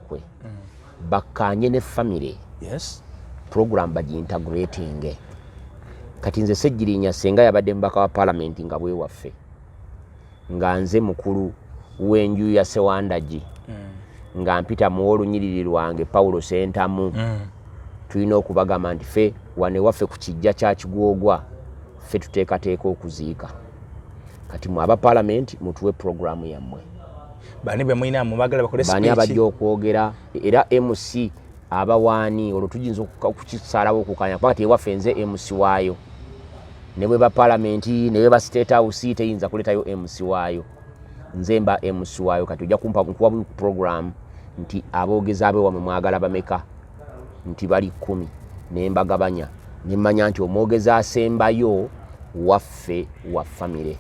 kwe bakkaanye ne famire. Program bagiintegrating. Kati nze Segirinya, senga yabadde mubaka wa palamenti nga bwewaffe, nga nze mukulu w'enju ya Sewandagi, nga mpita muwa olunyiriri lwange Paulo Sentamu, tulina okubagamba nti ffe wano ewaffe ku kijja kya Kigwogwa, ffe tuteekateeka okuziika. Kati mwe aba palamenti mutuwe programu yammwe. Bani be mulina mubagala bakole Bani speech? abajja okwogera, era MC abawaani? Olwo tuyinza okukisalawo okukanya, kubanga tewaffe nze MC waayo. Ne bweba palamenti, ne bweba State House, teyinza kuletayo MC waayo, nze mba MC waayo. Kati ojja kumpa nkuwa program nti aboogezi abewamwe mwagala bameka? Nti bali 10. Nembagabanya, nemmanya nti omwogezi asembayo waffe wa famire.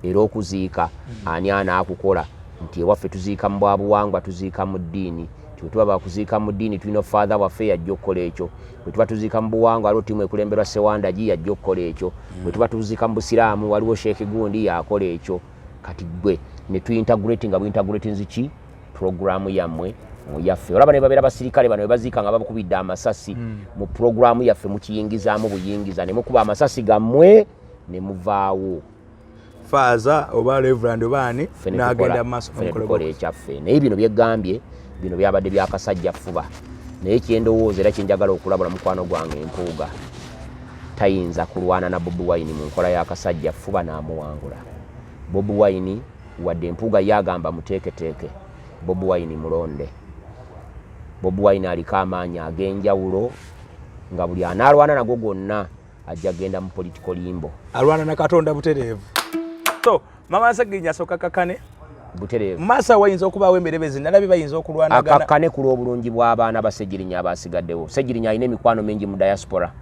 Era okuziika ani anaakukola? Nti ewaffe tuziika mu bwabuwangwa, tuziika mu ddiini. Ti bwe tuba bakuziika mu ddiini, tulina father waffe yajja okukola ekyo. Bwe tuba tuziika mu buwangwa, waliwo ttiimu ekulemberwa Sewandagi yajja okukola ekyo. Bwe tuba tuziika mu busiraamu, waliwo Sheekh gundi yakola ekyo. Kati gwe ne tuintegrate nga buintegratinzi ki programu yammwe mu yaffe. Olaba ne babeera basirikale bano bebaziika nga babakubidde amasasi, mu programu yaffe mukiyingizaamu buyingiza, ne mukuba amasasi gammwe ne muvaawo. Faaza oba reverend oba ani Ffe ne n'agenda tukola- mu maaso ffe ne n'omukolo tukola ekyaffe. Naye bino byegambye, bino byabadde byakasajja fuba. Naye kyendowooza era kyenjagala okulabula mukwano gwange Empuuga, tayinza kulwana na Bobi Wine mu nkola y'akasajja fuba n'amuwangula. Bobi Wine, wadde Empuuga ye agamba muteeketeeke, Bobi Wine mulonde. Bobi Wine aliko amaanyi ag'enjawulo nga buli anaalwana nago gwonna ajja genda mu political limbo. Alwana na Katonda butereevu. So mama Segirinya asooka kakane Butereevu. Maaso awo wayinza okubaawo emberebezi, nalabye bayinza okulwanagana. Akakkane ku lw'obulungi bw'abaana ba Segirinya abasigaddewo. Segirinya alina emikwano mingi mu diaspora,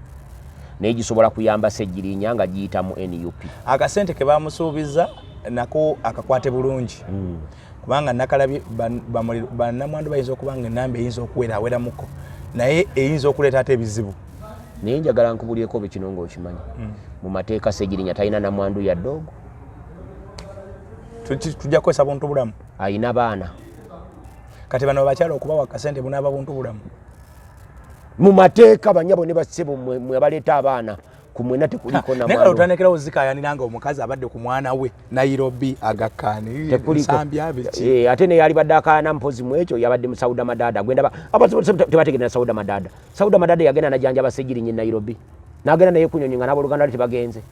naye gisobola kuyamba Segirinya nga giyita mu NUP. Akasente ke bamusuubiza nako akakwate bulungi, kubanga nakalabye bannamwandu bayinza okuba nga enamba eyinza okuweraweramuko, naye eyinza okuleeta ate ebizibu. Naye njagala nkubulyeko be kino ng'okimanyi, mu mateeka Segirinya talina namwandu yadde ogwo. Tujja kukozesa buntu bulamu. Alina baana. Kati bano bakyala okubawa akasente bunaaba buntu bulamu? Mu mateeka, banyabo ne bassebo, mwe abaleeta abaana, ku mwena tekuliko Naye kale namwandu. Otandikirawo zikayanira nga omukazi abadde ku mwana we Nairobi agakkaani. Tekuliko. Nsambya biki? Eh, ate naye alibadde akaana mpozi mu ekyo yabadde mu Sauda Madada. Gwendaba tebategeera Sauda Madada. Sauda Madada yagenda najanjaba Segirinyi Nairobi, nagenda naye kunyonyi nga n'aboluganda lwe tebagenze.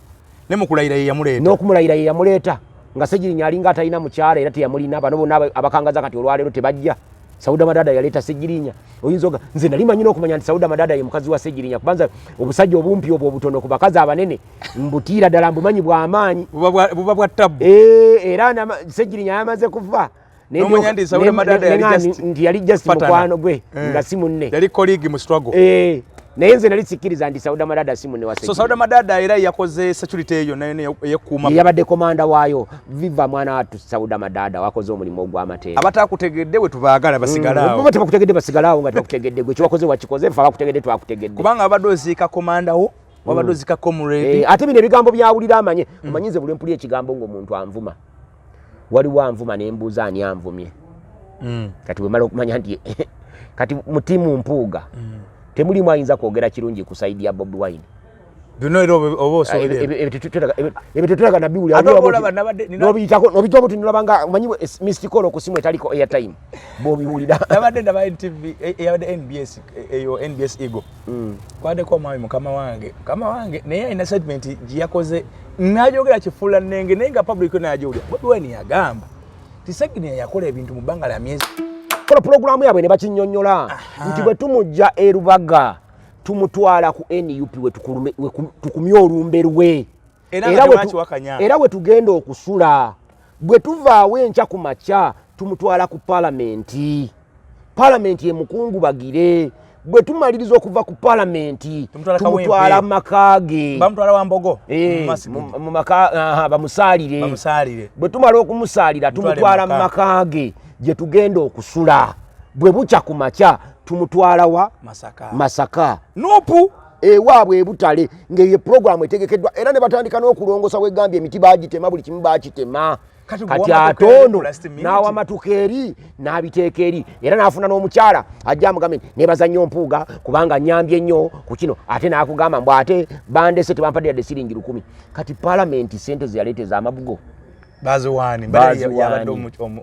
Ne mukulayira ye yamuleeta. N'okumulayira ye yamuleeta, nga Segirinyi alinga atalina mukyala, era teyamulina. Bano bonna abakangaza kati olwaleero tebajja. Sauda Madada yaleeta Segirinya. Oyinza oga nze nali manyi n'okumanya nti Sauda Madada ye mukazi wa Segirinya, kubanza obusajja obumpi obwo obutono ku bakazi abanene mbutiira ddala, mbumanyi bw'amaanyi. Buba bwa tabbu. Eh, era Segirinya yamaze kuva. N'omanya nti Sauda Madada yali just nti yali just partner. Mukwano gwe, nga si munne. Yali colleague mu struggle. Eh, naye nze nali sikkiriza nti Sauda Madada si munne wa So Segirinya. Sauda Madada era yakoze security eyo nayo eyekuuma. Ye yabadde komanda waayo. Viva mwana wattu Sauda Madada, wakoze omulimu ogw'amateeka. Abatakutegedde we tubaagala basigale awo. Bo tebakutegedde, basigale awo nga tebakutegedde. Gwe kyewakoze wakikoze, ffe abakutegedde twakutegedde. Kubanga wabadde oziika komanda wo, wabadde oziika comrade. Eh, ate bino ebigambo byawulira amanye. Omanyi nze buli mpuli ekigambo ng'omuntu anvuma, waliwo anvuma, nembuuza ani anvumye. Kati bwemala okumanya nti kati mutimu Mpuuga temulimu ayinza kwogera kirungi ku side ya Bobi Wine. Byonna era oba osobola. Ebyo tetulaga nabiwulira. Ate oba olaba Nobiyitako, nobiyitako buti, nolaba nga omanyi missed call ku simu etaliko airtime bw'obiwulira. Nabadde ndaba NTV, eyabadde NBS, eyo NBS Eagle. Kwaddeko omwami mukama wange, mukama wange, naye alina statement gye yakoze n'ayogera kifuula nnenge, naye nga public n'agiwulira. Bobi Wine yagamba ti Segirinya yakola ebintu mu bbanga lya myezi Kola pulogulaamu yaabwe ne bakinnyonnyola nti bwe tumujja e Rubaga tumutwala ku NUP we tukumye olumbe lwe. Era nga tebakiwakanya. Era we tugenda okusula, bwe tuvaawo enkya ku makya tumutwala ku palamenti, palamenti emukungubagire. Bwe tumaliriza okuva ku palamenti Tumutwala tumutwala Kawempe. mu maka ge. Bamutwala Wambogo. Eh, mu Masjid. mu maka, aha, bamusaalire. Bamusaalire. Bwe tumala okumusaalira Tumutwale tumutwala mu maka. maka ge gye tugenda okusula. Bwe bukya ku makya tumutwala wa? Masaka. Masaka. Nupu. Ewaabwe ebutale, ng'eyo puroguramu etegekeddwa, era ne batandika n'okulongosa. Wegambye emiti bagitema, buli kimu bakitema. Kati ate ono n'awamatuka eri n'abiteeka eri, era n'afuna n'omukyala ajja amugambe nebaza nnyo Mpuuga kubanga nyambye nnyo ku kino, ate n'akugamba mbu ate bandese tebampadde yadde siringi 1000. Kati palamenti sente ze yaleeta ez'amabugo baziwaani, yabadde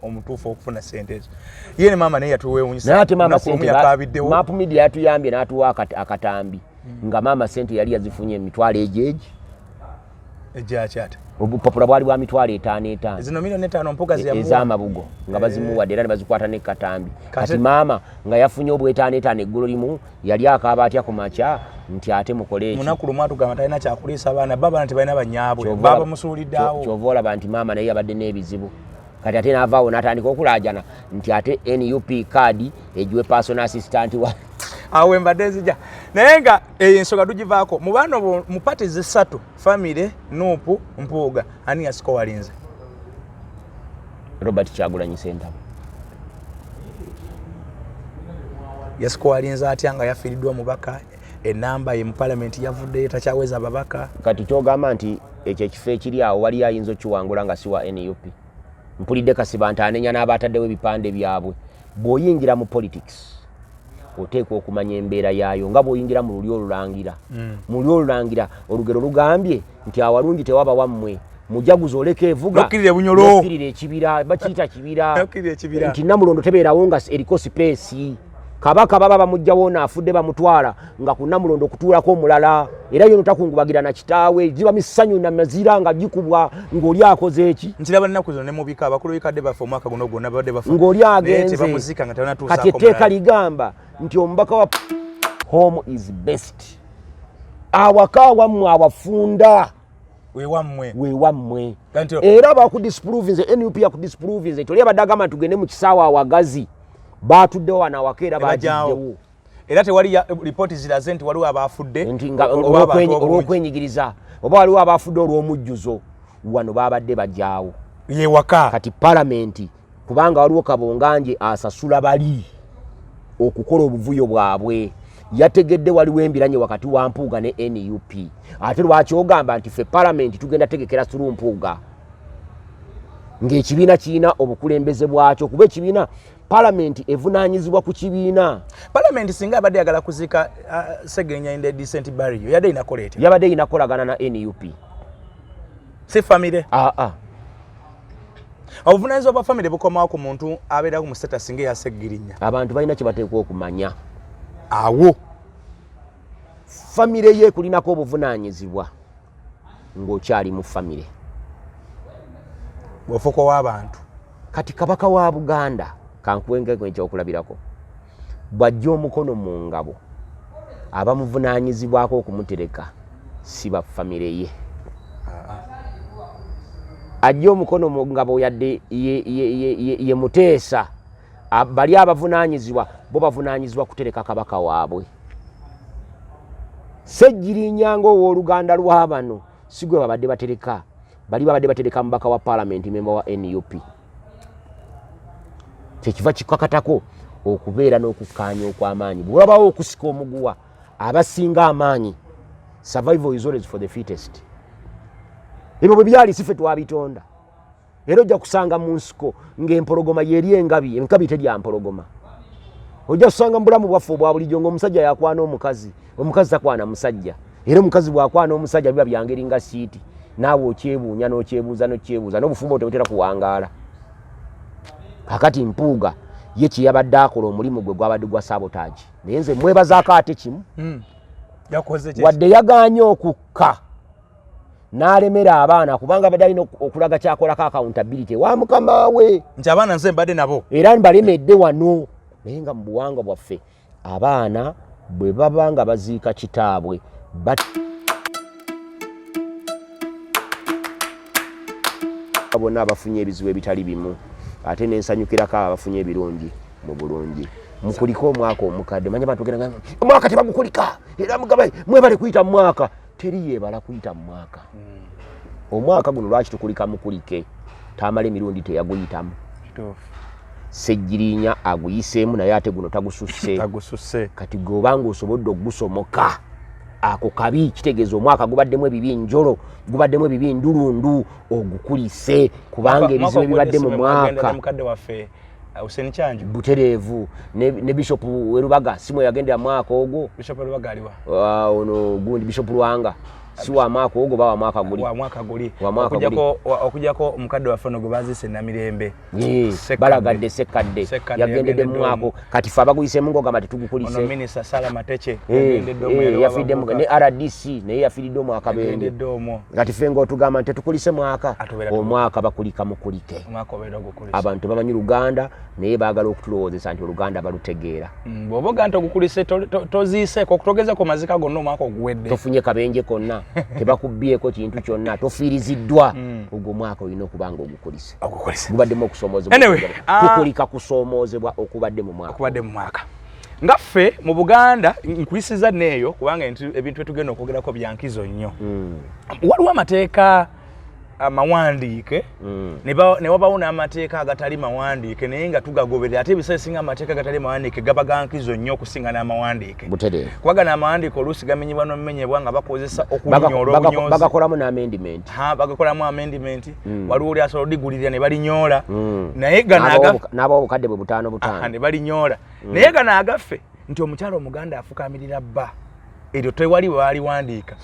omutuufu okufuna sente ezo. Ye ne maama naye yatuwewunyisa. Naye ate maama sente Map Media yatuyambye n'atuwa akatambi nga maama sente yali yazifunye emitwalo egyegi egyakyata obupapula bwali bwa mitwalo etaano etaano zino milioni etaano Mpuuga ziyamuwa ez'amabugo nga bazimuwadde era ne bazikwata ne katambi. Kati maama nga yafunye obwetaano etaano eggulo limu, yali akaaba atya ku makya nti ate mukole eki? Munaku lumu atugamba talina kyakuliisa abaana, ba abaana tebalina banyaabwe, baba musuuliddeawo. Kyova olaba nti maama naye yabadde n'ebizibu. Kati ate n'avaawo n'atandika okulaajana nti ate NUP card egiwe personal assistant wa Awo mbadde nzija, naye nga eyo ensonga tugivaako. Mu bano mu party zisatu, family, NUP, Mpuuga, ani yasiko walinze? Robert Kyagulanyi Ssentamu. Yasiko walinze atya nga yafiiriddwa omubaka, enamba ye mu palamenti yavuddeyo, takyaweza ababaka? Kati kyogamba nti ekyo ekifo ekiri awo waliyo ayinza okiwangula nga si wa NUP? Mpulidde Kasiba nti anenya n'abataddewo ebipande byabwe. Bw'oyingira mu politics oteekwa okumanya embeera yaayo nga bw'oyingira mu lulyo olulangira. Mu lulyo olulangira olugero lugambye nti awalungi tewaba wammwe, mujaguzo oleka evuga nokkirira ekibira, bakiyita kibira, nti Namulondo tebeerawo nga eriko sipeesi. Kabaka baba bamugjawo naafudde, bamutwala nga ku Namulondo okutuulako omulala, era yono takungubagira na kitaawe, giba misanyu na mazira nga gikubwa ng'oli akoze eki. Nkiraba nnaku zino ne mu bika, abakulu bikadde baffe omwaka guno gwonna babadde bafa ng'oli agenze. Kati etteeka ligamba nti omubaka wa home is best, awaka awammwe awafunda wewammwe, wewammwe. Era bakudisprovinze, NUP yakudisprovinze nti oli abadde agamba nti tugende mu kisaawe awagazi, batuddewo wano awaka era bagiddewo. Era tewali ripooti ziraze nti waliwo abafudde nti olw'okwenyigiriza oba waliwo abafudde olw'omujjuzo, wano babadde bajaawo. Yewaka. Kati palamenti, kubanga waliwo kabonganje asasula bali okukola obuvuyo bwabwe, yategedde waliwo embiranye wakati wa Mpuuga ne NUP. Ate lwaki ogamba nti ffe palamenti tugenda tegekera suru Mpuuga ng'ekibiina kirina obukulembeze bwakyo? Kuba ekibiina palamenti evunaanyizibwa ku kibiina. Palamenti singa abadde yagala kuziika Segenya in the decent burial, yadde inakola etya? Yabadde inakolagana na NUP. Si family? Aa. Ah. Obuvunanyizibwa bwa family bukomawo ku muntu abeerako mu status nga eya Segirinya. Abantu balina kye bateekwa okumanya. Awo famire ye ekulinako obuvunaanyizibwa ng'okyali mu famire. Bw'ofuuka w'abantu. Kati Kabaka wa Buganda, kankuwengeko ekyokulabirako, bw'ajja omukono mu ngabo, abamuvunaanyizibwako okumutereka si ba famire ye. Ajja omukono mu ngabo yadde ye Muteesa, bali abavunaanyizibwa bo bavunaanyizibwa kutereka kabaka waabwe. Ssegirinya ng'owooluganda lwa bano si gwe babadde batereka, bali babadde batereka mubaka wa palamenti, memba wa NUP. Kyekiva kikakatako okubeera n'okukkaanya okw'amaanyi. Bwewabaawo okusika omuguwa, abasinga amaanyi, survival is always for the fittest. Ebyo bwe byali, sife twabitonda. Era ojja kusanga mu nsiko ng'empologoma yeri engabi, engabi terya mpologoma. Ojja kusanga mu bulamu bwaffe obwa bulijjo ng'omusajja yakwana omukazi, omukazi takwana musajja. Era omukazi bw'akwana omusajja biba byangeri nga siiti, naawe okyebuunya n'okyebuuza n'okyebuuza, n'obufumbo tebutera kuwangaala. Kakati Mpuuga ye kye yabadde akola, omulimu gwe gwabadde gwa sabotage, naye nze mwebazaako ate kimu. Wadde yagaanye okukka n'alemera abaana, kubanga abadde alina okulaga kyakolako accountability wa mukama we. Nti abaana nze mbadde nabo. Era mbalemedde wano. Naye nga mu buwangwa bwaffe abaana bwe baba nga baziika kitaabwe bonna abafunye ebizibu ebitali bimu, ate nensanyukirako abo abafunye ebirungi mu bulungi. Mukuliko omwaka omukadde, manya bantu genda omwaka tebagukulika, era mugabe mwebale kuyita mu mwaka, teri yeebala kuyita mu mwaka. Omwaka guno lwaki tukulika mukulike? Tamala emirundi teyaguyitamu, Ssegirinya aguyiseemu, naye ate guno tagususse. Tagususse. Kati gwe obanga osobodde okugusomoka, Ako kabi, kitegeeza omwaka gubaddemu ebibi njolo, gubaddemu ebibi ndulundu, ogukulise kubanga ebizibu ebibadde mu mwaka. Mukadde waffe Hussein Kyanjo. Butereevu ne Bishop Werubaga simu yagendera mwaka ogwo. Bishop Werubaga aliwa? Ono gundi Bishop Lwanga si wa mwaka ogwo, bawa mwaka guli. Wa mwaka guli. Wa mwaka guli. Okujjako omukadde waffe ono gwe baziise Namirembe. Balagadde Sekadde yagendedde mu mwaka. Kati ffe abaguyiseemu ng'ogamba tetugukulise. Ono Minisita Sarah Mateke yafiiridde ne RDC naye yafiiridde omwaka bende. Kati ffe ng'otugamba nti tetukulise mwaka, omwaka bakulika mukulike. Abantu bamanyi Luganda naye baagala okutulowoozesa nti Oluganda balutegeera. Bw'oba ogamba nti ogukulise toziiseeko, okutogezako mazika gonna omwaka oguwedde. Tofunye kabenje konna, tebakubbyeko kintu kyonna, tofiiriziddwa. Ogwo omwaka olina okuba nga ogukulise. Gubaddemu okusoomoozebwa. Tukulika kusoomoozebwa okubadde mu mwaka. Okubadde mu mwaka. Nga ffe mu Buganda nkuyisiza neeyo kubanga ebintu byetugenda okwogerako bya nkizo nnyo. Waliwo amateeka amawandiike ne wabawo n'amateeka agatali mawandiike naye nga tugagoberera, ate ebiseera ebisinga amateeka agatali mawandiike gaba ga nkizo nnyo okusinga n'amawandiike. Kuba gano amawandiike oluusi gamenyebwa n'omumenyebwa nga bakozesa okunyoola obunyoozi. Bagakolamu n'amendment. Bagakolamu amendment. Waliwo oli asobola odigulirira ne balinyoola. Naye gano n'abawo obukadde bwe butaano butaano. Ne balinyoola. Naye gano agaffe nti omukyala Omuganda afukamirira bba, eryo tewali we baliwandiika.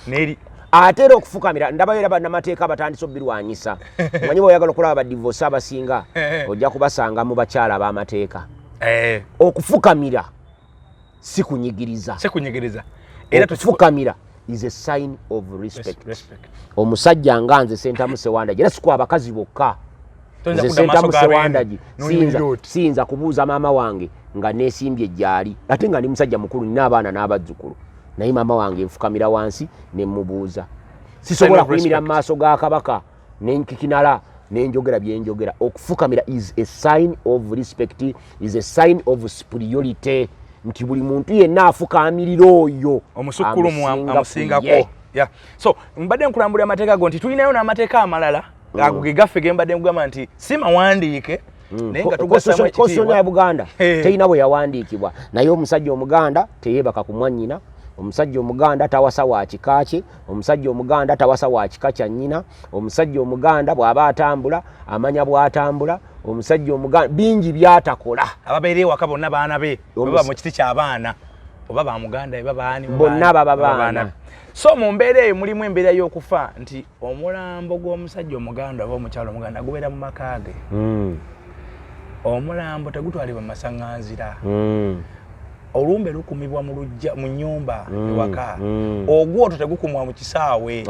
Ate era okufukamira ndabayo era bannamateeka abatandise obirwanyisa. Omanyi bw'oyagala okulaba badivosi abasinga ojja kubasanga mu bakyala ab'amateeka. Okufukamira si kunyigiriza. Si kunyigiriza. Era okufukamira is a sign of respect. Omusajja nga nze Ssentamu Ssewandagi, era si kwa abakazi bokka. Nze Ssentamu Ssewandagi siyinza kubuuza maama wange nga neesimbye gy'ali, ate nga ndi musajja mukulu nina abaana n'abazzukulu, naye maama wange nfukamira wansi ne mubuuza. Sisobola kuyimirira mu maaso ga kabaka nenkikinala nenjogera byenjogera. Okufukamira is a sign of respect, is a sign of superiority, nti buli muntu yenna afukamirira oyo omusukkulumu amusingako. So mbadde nkulambulira amateeka go nti tulinayo n'amateeka amalala ago ge gaffe ge mbadde nkugamba nti si mawandiike. Constitution ya Buganda terina bwe yawandiikibwa, naye omusajja Omuganda teyeebaka ku mwannyina, omusajja Omuganda tawasa wa kika kye, omusajja Omuganda tawasa wa kika kya nnyina, omusajja Omuganda bw'aba atambula amanya bw'atambula, omusajja Omuganda bingi by'atakola. Ababeera ewaka bonna baana be, baba mu kiti ky'abaana oba ba muganda oba baani, bonna baba baana. So mu mbeera eyo mulimu embeera y'okufa nti omulambo gw'omusajja Omuganda oba omukyala Omuganda gubeera mu maka ge. Omulambo tegutwalibwa mu masaŋŋanzira. Olumbe lukumibwa mu luggya mu nnyumba ewaka. Ogwoto tegukumwa mu kisaawe.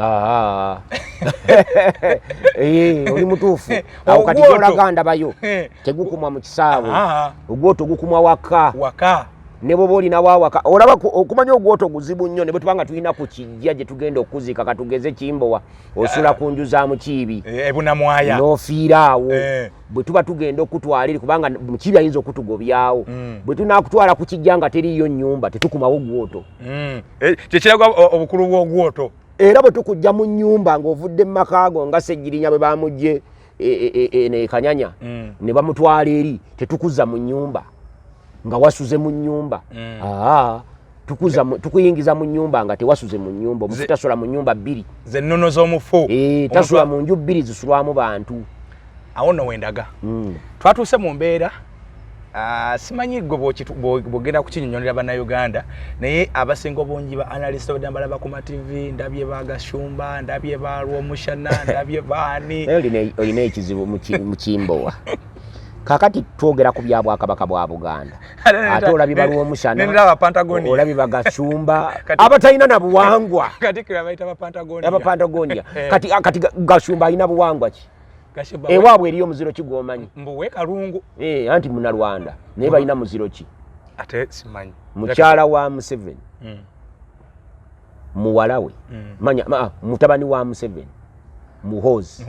Oli mutuufu. Awo kati gy'olaga ndabayo tegukumwa mu kisaawe. Ogwoto gukumwa waka. Waka. Ne bw'oba olinawo awaka olaba okumanya ogwoto guzibu nnyo, ne bwe tuba nga tulina ku kijja gye tugenda okuziika, katugeze Kimbowa osula ku nju za Mukiibi Ebunamwaya n'ofiira awo. Bwe tuba tugenda okutwala eri, kubanga Mukiibi ayinza okutugobyawo, bwe tunaakutwala ku kijja nga teriiyo nnyumba tetukumawo gwoto. Kyekiraga obukulu bw'ogwoto. Era bwe tukujja mu nnyumba ng'ovudde mu maka go nga Ssegirinya bwe bamugye e Kanyanya ne bamutwala eri, tetukuzza mu nnyumba nga wasuze mu nnyumba. Tukuyingiza mu nnyumba nga tewasuze mu nnyumba. Omufu tasula mu nnyumba bbiri. Ze nnono z'omufu. Tasula mu nju bbiri zisulwamu bantu. Awo nno wendaga twatuuse mu mbeera, simanyi gwe bw'ogenda kukinyonyolera Bannayuganda, naye abasinga obungi ba analyst obadde mbalaba ku ma TV, ndabye ba Gashumba, ndabye ba Lwomushana, ndabye baani. Naye olina ekizibu mu Kimbowa. Kakati twogera ku bya bwakabaka bwa Buganda, ate olabye balwomushana, olabye bagashumba abatalina na buwangwa. Abapantagonia. Kati Gashumba alina buwangwa ki? Ewaabwe eriyo muziro ki gwomanyi? Mbuwe Kalungu. Anti Munalwanda, naye balina muziro ki? Ate simanyi. Mukyala wa Museveni, muwala we, manya mutabani wa Museveni, Muhoozi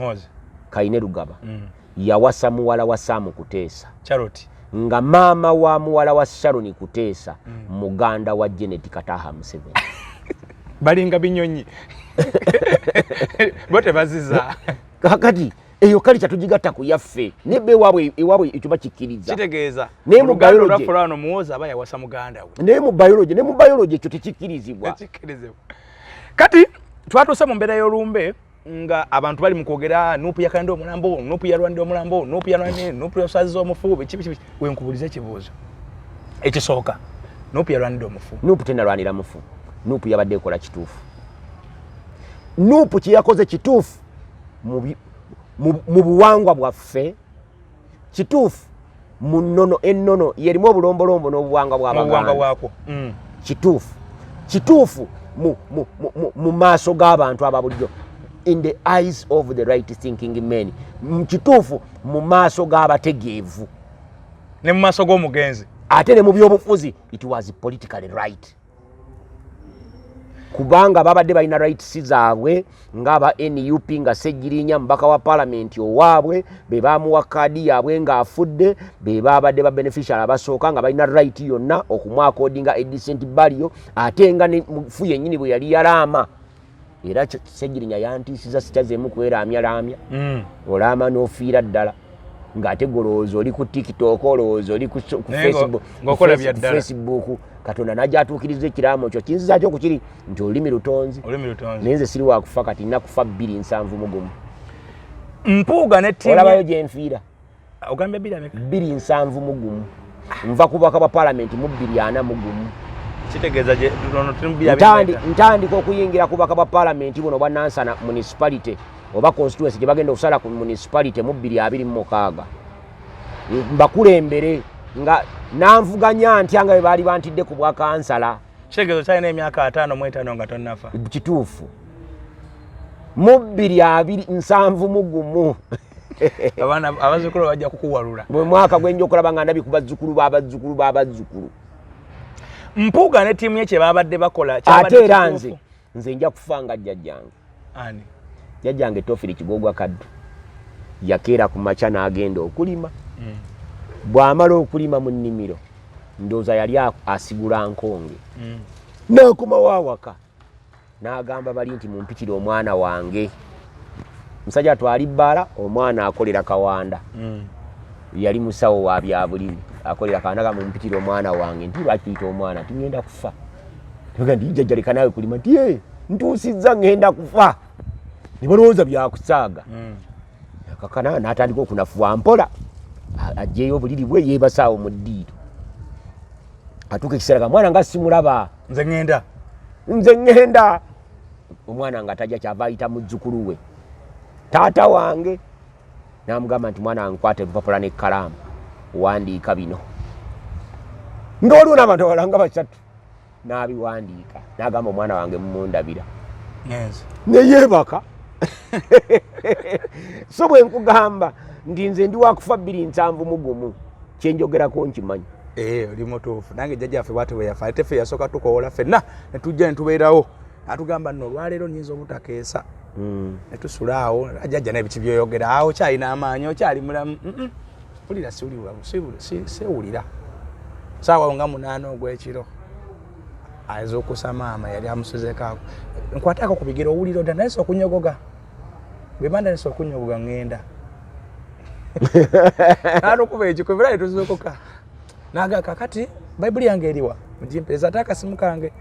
Kaine Rugaba, yawasa muwala wa Saamu Kuteesa Charlotte, nga maama wa muwala wa Sharon Kuteesa muganda wa Janet Kataha Museveni. Balinga binyonyi, bo tebaziza. Kakati eyo kali kyatugigatta ku yaffe, naye ewaabwe ewaabwe ekyo bakikkiriza. Kitegeeza naye mu biology lwano Muhoozi aba yawasa muganda we. Naye mu biology ekyo tekikkirizibwa. Tekikkirizibwa. Kati twatuuse mu mbeera y'olumbe nga abantu bali mu kwogera NUP yakanda omulambo, NUP yalwandde omulambo, NUP yalwandde, NUP yasaziza omufu, biki biki biki. Wenkubuliza ekibuuzo ekisooka, NUP yalwandde omufu? NUP tenalwanira mufu. NUP yabadde ekola kituufu. NUP kyeyakoze kituufu mu buwangwa bwaffe, kituufu mu nnono. Ennono yerimu obulombolombo n'obuwangwa bw'Abaganda. Bwakwo. Kituufu, kituufu mu maaso g'abantu ababulijjo, in the eyes of the right thinking men. Kituufu mu maaso g'abategeevu. Ne mu maaso g'omugenzi. Ate ne mu byobufuzi it was politically right, kubanga babadde balina rights zaabwe ng'aba NUP, nga Segirinya mubaka wa palamenti owaabwe, be bamuwa kaadi yaabwe ng'afudde, be babadde ba beneficiary abasooka, nga balina right yonna okumuaccordinga a decent burial. Ate nga ne mufu yennyini bwe yali yalaama, era Segirinya yantiisiza sikyazeemu kweraamya laamya. Olaama n'ofiira ddala ng'ate golowooza oli ku TikTok, olowooza oli ku Facebook, ng'okola bya ddala. Facebook. Katonda najja atuukiriza ekiraamo kyo. Kinzizakyo okukiri nti olulimi lutonzi. Olulimi lutonzi. Naye nze siri wakufa kati, nina kufa 2071. Mpuuga ne ttiimu. Olabayo gye nfiira. Ogambye bbiri ameka? 2071. Nva ku bubaka bwa paalamenti mu 2041. Kitegeeza gye ono tuli mu bbiri abiri Ntandika okuyingira ku bubaka bwa paalamenti buno bwa Nansana municipality oba constituency gye bagenda okusala ku municipality mu 2026. Mbakulembere nga nanvuganya ntya nga bwe baali bantidde ku bwa kansala. Kitegeeza okyalina emyaka 55 nga tonnafa. Kituufu, mu 2071. Abaana abazzukulu bajja kukuwalula. Bwe mwaka gwenja okulaba nga ndabye ku bazzukulu b'abazzukulu b'abazzukulu. Mpuuga ne ttiimu ye kye babadde bakola Ate kyabadde era kituufu? Nze nja kufa nga jjajjange. Ani? Jjajjange Tofiri Kigogwa Kaddu yakeera ku makya n'agenda okulima. Bw'amala okulima mu nnimiro, ndowooza yali asigula nkonge, n'akomawo awaka n'agamba bali nti, "Mumpitire omwana wange." Musajja twali bbaala, omwana akolera Kawanda. Yali musawo wa byabulimi, akolera Kawanda. Ga, "Mumpitire omwana wange." Nti, "Lwaki tuyita omwana?" Nti, "Ngenda kufa." Tega nti, "Jjajja, leka naawe kulima." Nti, "Ye ntuusizza, ngenda kufa." Ne balowooza byakusaaga. Kakana n'atandika okunafuwa mpola, aggyeyo obuliri bwe, yeebasaawo mu ddiiro. Atuuka ekiseera ga mwana nga simulaba. Nze ŋŋenda. Nze ŋŋenda. Omwana nga tajja, kyava ayita muzzukulu we, taata wange, n'amugamba nti, "Mwana wange, kwata ebipapula n'ekkalaamu, wandiika bino." Nga waliwo n'abantu abalala nga basatu. N'abiwandiika n'agamba, "Omwana wange mumundabira." Ngenze. Neyeebaka. So bwe nkugamba nti nze ndi wakufa 2071, kyenjogerako nkimanyi. Eh, oli mutuufu. Nange jjajjaffe bwatyo bwe yafa. Ate ffe yasooka tukoola ffenna ne tujja ne tubeerawo, atugamba nno, "Olwaleero nnyinza obutakeesa." Ne tusula awo. Jjajja n'ebiki byoyogera awo, okyalina amaanyi, okyali mulamu. Mpulira siwulira, sewulira. Saawa nga 8 ogw'ekiro azuukusa maama, yali amusuzeeko ako, "Nkwataako ku bigere, owulira odda?" Nayesa okunyogoga, bwe mba ndandise okunyogoga ŋŋenda n'atukuba ekikuba era netuzuukuka. Naga, "Kakati bayibuli yange eriwa? Mugimpeereza. Ate akasimu kange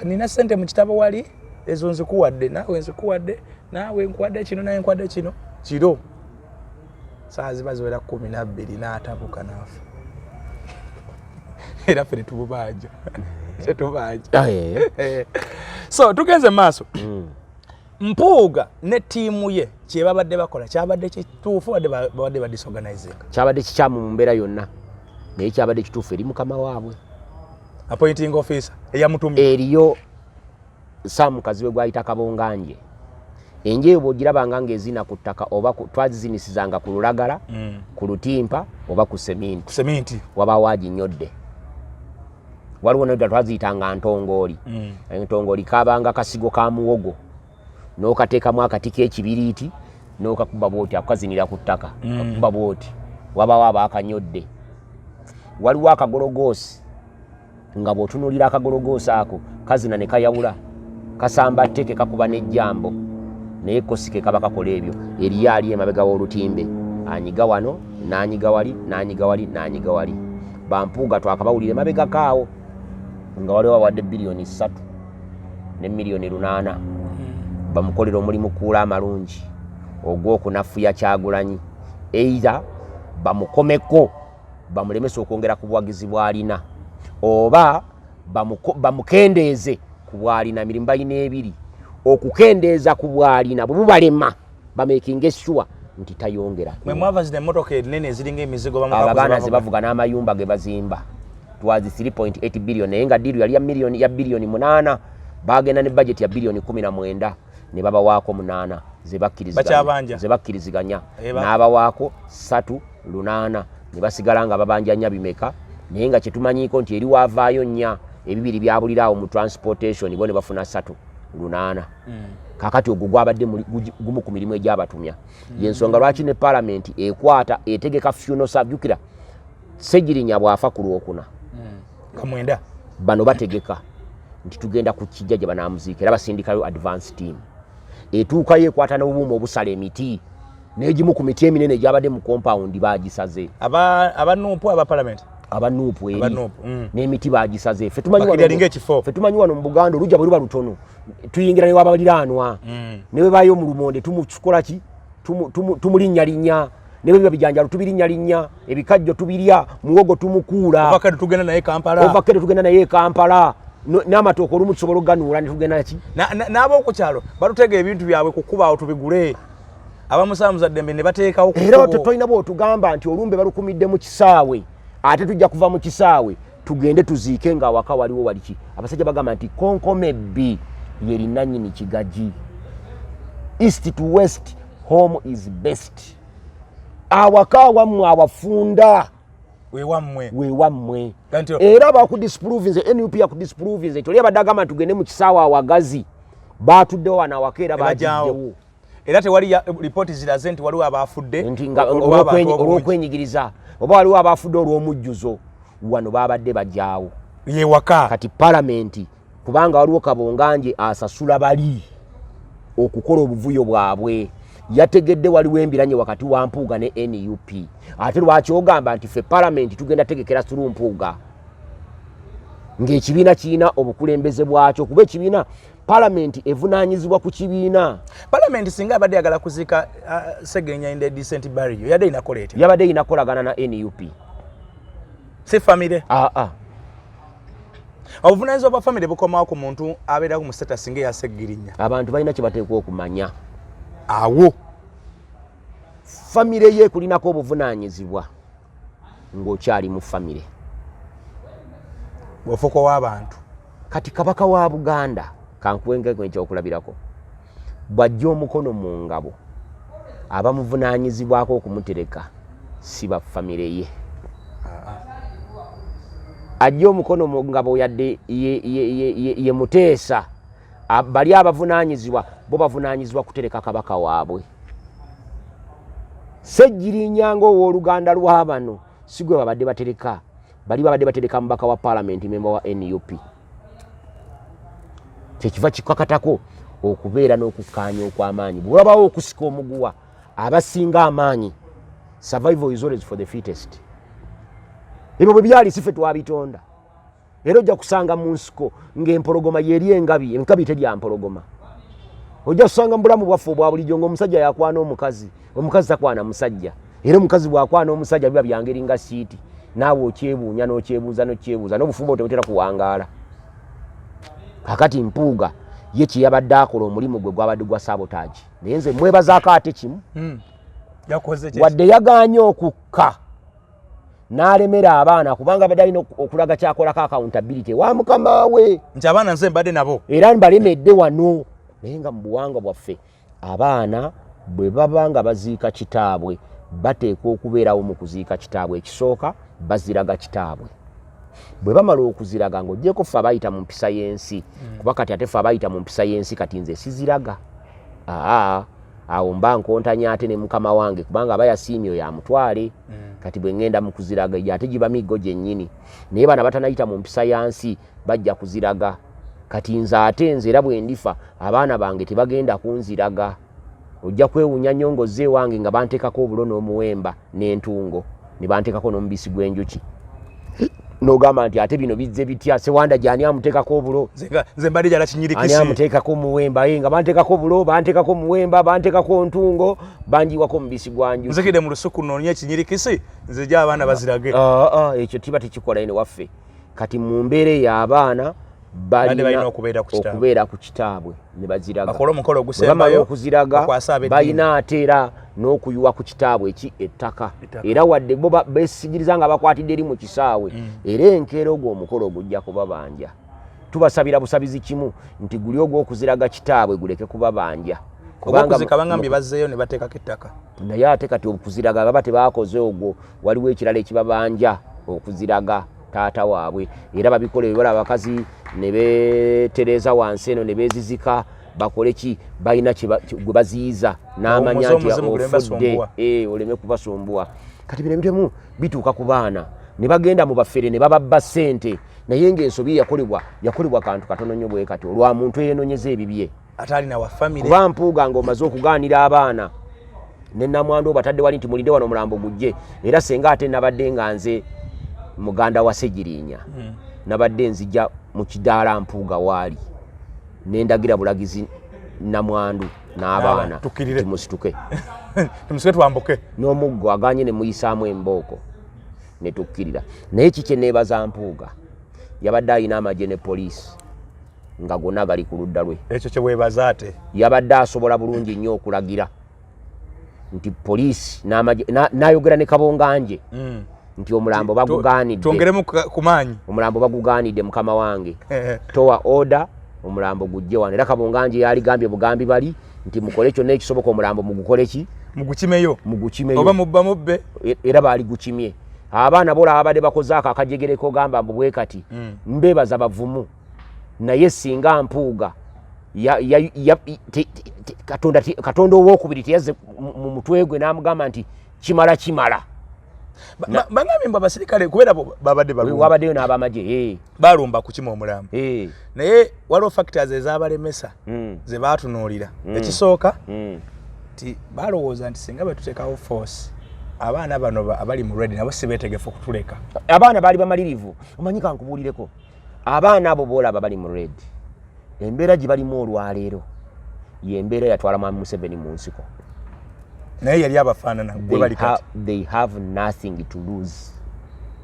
nina sente mu kitabo wali, ezo nzikuwadde, naawe nzikuwadde, naawe nkuwadde kino, nawe nkuwadde kino." Kiro saa ziba ziwera 12 n'atabuka n'afa, era ffe netububanja, tetubanja. So tugenze maaso. Mpuuga ne ttiimu ye kyebabadde bakola kyabadde kituufu, babadde badisorganizing? Kyabadde kikyamu mu mbeera yonna, naye kyabadde kituufu eri mukama waabwe. Appointing officer eyamutumye. Eriyo Sam Kazibwe gwayita Kabonganje. Enjeyo bw'ogirabanga ng'ezina ku ttaka oba twazizinisizanga ku lulagala, ku lutimpa oba ku seminti. Ku seminti. Wabaawo aginyodde. Waliwo nedda twaziyitanga ntongooli. Entongooli kabanga kasigo ka muwogo n'okateekamu akati k'ekibiriiti n'okakuba bwoti, akukazinira ku ttaka. Kakuba bwoti, wabaawo aba akanyodde. Waliwo akagologoosi nga bw'otunuulira akagologoosi ako kazina ne kayawula, kasamba tteke, kakuba n'ejjambo, naye ko si ke kaba kakola ebyo. Eriyo ali emabega w'olutimbe, anyiga wano n'anyiga wali, n'anyiga wali, n'anyiga wali. Bampuuga twakabawulira emabega kaawo nga waliwo awadde 3 biliyoni. ne miliyoni 8 bamukolera omulimu kuula amalungi ogw'okunafuya Kyagulanyi, either bamukomeko bamulemese okwongera ku buwagizi bw'alina oba bamukendeeze ku bw'alina. Mirimu balina ebiri: okukendeeza ku bw'alina, bwe bubalema bamakinga sure nti tayongera. Mwe mwava zino emmotoka ennene eziringa emizigo. Abo abaana ze bavuga n'amayumba ge bazimba twazi 3.8 billion, naye nga deal yali ya miliyoni ya biliyoni 8. Bagenda ne budget ya biliyoni 19 ne babawaako 8 ze bakkiriziganya. Bakyabanja. Ze bakkiriziganya. Eba. N'abawaako 38 ne basigala nga babanja nnya bimeka, naye nga kyetumanyiiko nti eri waavaayo nnya, ebibiri byabulira awo mu transportation, bo ne bafuna 38. Kakati ogwo gwabadde gumu ku mirimu egyabatumya. Yensonga lwaki ne palamenti ekwata etegeka funeral service. Jjukira Segirinya bw'afa ku Lwokuna, Nga 9. Bano bategeka nti tugenda ku kijja gye banaamuziika, era basindikayo advance team etuukayo ekwata n'obuuma obusala emiti, n'egimu ku miti eminene egyabadde mu compound bagisaze. Aba NUP, aba parliament? Aba NUP eri. Aba NUP. N'emiti bagisaze. Ffe tumanyi Bakiri alinga ekifo. Ffe tumanyi wano mu Buganda olujja bwe luba lutono tuyingira ne wabaliraanwa ne bwe bayo mu lumonde tumukola ki. Tumulinnyalinnya, ne bwe biba bijanjalo tubirinyalinnya, ebikajjo tubirya, muwogo tumukuula. Ovakado tugenda naye Kampala. Ovakado tugenda naye e Kampala. N'amatooke olumu tusobola okuganuula ne tugenda ki. N'ab'oku kyalo batutega ebintu byabwe ku kkubo awo tubigule, abamusanvu ddembe ne bateekawo ku Era kkubo. tolina bwotugamba nti olumbe balukumidde mu kisaawe, ate tujja kuva mu kisaawe tugende tuziike nga awaka waliwo waliki. Abasajja bagamba nti konkomebbi ye linanyini kigagi. East to west, home is best. Awaka awammwe awafunda wewammwe. Wewammwe. Kanti Era bakudisprovinze, NUP yakudisprovinze nti oli abadde agamba nti tugende mu kisaawe awagazi, batuddewo wano awaka era Ne bajjawo. bagiddewo. Era tewali lipooti ziraze nti waliwo abafudde Nti nga olw'abantu obungi. Olw'okwenyigiriza oba waliwo abafudde olw'omujjuzo, wano babadde bajaawo. Yewaka. Kati palamenti, kubanga waliwo kabonganje asasula bali okukola obuvuyo bwabwe, yategedde waliwo embiranye wakati wa Mpuuga ne NUP. Ate lwaki ogamba nti ffe palamenti tugenda tegekera suru Mpuuga ng'ekibiina kirina obukulembeze bwakyo? Kuba ekibiina palamenti evunaanyizibwa ku kibiina. Palamenti singa abadde yagala kuziika Segenya in the decent burial, yadde inakola etya? Yabadde erina kukolagana na NUP. Si famire? Aa. Obuvunanyizibwa bwa famire bukomawo ku muntu abeerako mu status nga eya Segirinya. Abantu balina kye bateekwa okumanya. Awo. Famire ye ekulinako obuvunaanyizibwa ng'okyali mu famire. Bw'ofuuka ow'abantu. Kati kabaka wa Buganda, kankuwengeko ekyokulabirako, bw'ajja omukono mu ngabo, abamuvunaanyizibwako okumutereka si ba famire ye. Ajja omukono mu ngabo yadde ye Muteesa, bali abavunaanyizibwa bo bavunaanyizibwa kutereka kabaka waabwe. Sejjirinya ng'owooluganda lwa bano si gwe babadde batereka, bali babadde batereka mubaka wa paalamenti, memba wa NUP. Kyekiva kikakatako okubeera n'okukkaanya okw'amaanyi. Bwe wabawo okusika omuguwa, abasinga amaanyi, survival is always for the fittest. Ebyo bwe byali, si ffe twabitonda. Era ojja kusanga mu nsiko ng'empologoma yeri engabi, engabi terya mpologoma. Ojja kusanga mu bulamu bwaffe obwa bulijjo ng'omusajja yakwana omukazi, omukazi takwana musajja. Era omukazi bw'akwana omusajja biba byangeri nga siiti, naawe okyebuunya n'okyebuuza n'okyebuuza, n'obufumbo tebutera kuwangaala. Kakati Mpuuga ye kyeyabadde akola, omulimu gwe gwabadde gwa sabotage, naye nze mwebazaako ate kimu. Yakoze ki? Wadde yagaanye okukka n'alemera abaana, kubanga abadde alina okulaga kyakolako accountability wa mukama we. Nti abaana nze mbadde nabo. Era mbalemedde wano. Naye nga mu buwangwa bwaffe, abaana bwe baba nga baziika kitaabwe, bateekwa okubeerawo mu kuziika kitaabwe. Ekisooka baziraga kitaabwe. Bwe bamala okuziraga, ng'ogyeko ffe abayita mu mpisa y'ensi, kuba kati ate ffe abayita mu mpisa y'ensi, kati nze siziraga. Aa, awo mba nkontanya ate ne mukama wange, kubanga aba yasiimye oyo amutwale. Kati bwe ŋŋenda mu kuziraga egyo ate giba miggo gyennyini. Naye bano abatanayita mu mpisa ya nsi bajja kuziraga. Kati nze ate nze era bwe ndifa, abaana bange tebagenda kunziraga. Ojja kwewuunya nnyo ng'ozze ewange nga banteekako obulo n'omuwemba n'entungo, ne banteekako n'omubisi gw'enjuki. Nogamba nti ate bino bizze bitya? Sewanda gyani amuteekako obulo? Nze mbadde jala kinyirikisi. Ani amuteekako omuwemba? Ye nga banteekako obulo, banteekako omuwemba, banteekako ntungo, banjiwako omubisi gwa njuki. Nzikidde mu lusuku noonye ekinyirikisi, nze gya abaana bazirage. Ekyo kiba tekikola eno waffe. Kati mu mbeera eyo abaana balina okubeera ku kitaabwe ne baziraga, bakole omukolo ogusembayo, okuziraga balina ate era n'okuyiwa ku kitaabwe eki ettaka, era wadde bo besigiriza nga bakwatidde eri mu kisaawe, era enkeera ogwo omukolo ogujja kubabanja. Tubasabira busabizi kimu nti guli ogw'okuziraga kitaabwe guleke kubabanja. Kubanga bangambye bazzeeyo ne bateekako ettaka. Naye ate kati okuziraga baba tebakoze ogwo, waliwo ekirala ekibabanja okuziraga taata waabwe, era babikola ebibala abakazi ne beetereza wansi eno ne beezizika, bakole ki, balina gwe baziyiza n'amanya nti ofudde, oleme kubasumbuwa. Kati bino ebitemu bituuka ku baana ne bagenda mu bafere ne bababba ssente, naye ng'ensobi yakolebwa yakolebwa kantu katono nnyo bwe kati olwa muntu eyenonyeza ebibye kuba Mpuuga ng'omaze okugaanira abaana ne namwandu obatadde wali nti mulinde wano omulambo gujje. Era senga ate nabadde nga nze muganda wa Segirinya, nabadde nzija mu kidaala Mpuuga waali nendagira bulagizi namwandu n'abaana timusituke tumusituke twambuke n'omuggo aganye ne muyisaamu embooko ne tukkirira. Naye kiki neebaza Mpuuga, yabadde alina amagye ne poliisi nga gonna gali ku ludda lwe. Ekyo kye weebaza ate yabadde asobola bulungi nnyo okulagira nti poliisi n'ayogera ne Kabonganje nti omulambo bagugaanidde, twongeremu ku maanyi, omulambo bagugaanidde mukama wange, towa order omulambo gujje wano. Era Kabonganje yaligambye bugambi bali nti mukole kyonna ekisoboka omulambo mugukole ki, mugukimeyo, mugukimeyo oba mubba mubbe, era baali gukimye. Abaana bola abadde bakoze ako akajegereko gamba mbu bwe kati, mbeebaza bavumu. Naye singa Mpuuga Katonda owokubiri teyazze mu mutwe gwe n'amugamba nti kimala kimala. Bagambye mbu abasirikale kubeera babadde balumba. Wabaddeyo n'abamagye. Balumba kukima omulambo. Naye waliwo factors ezabalemesa ze baatunuulira. Ekisooka nti balowooza nti singa bwe tuteekawo force, abaana bano abali mu red nabo si beetegefu okutuleka. Abaana baali bamalirivu. Omanyi, kankubuulireko, abaana abo boolaba bali mu red, embeera gye balimu olwaleero yembeera yatwala Mwami Museveni mu nsiko. Naye yali abafaanana gwe bali kati. They have nothing to lose.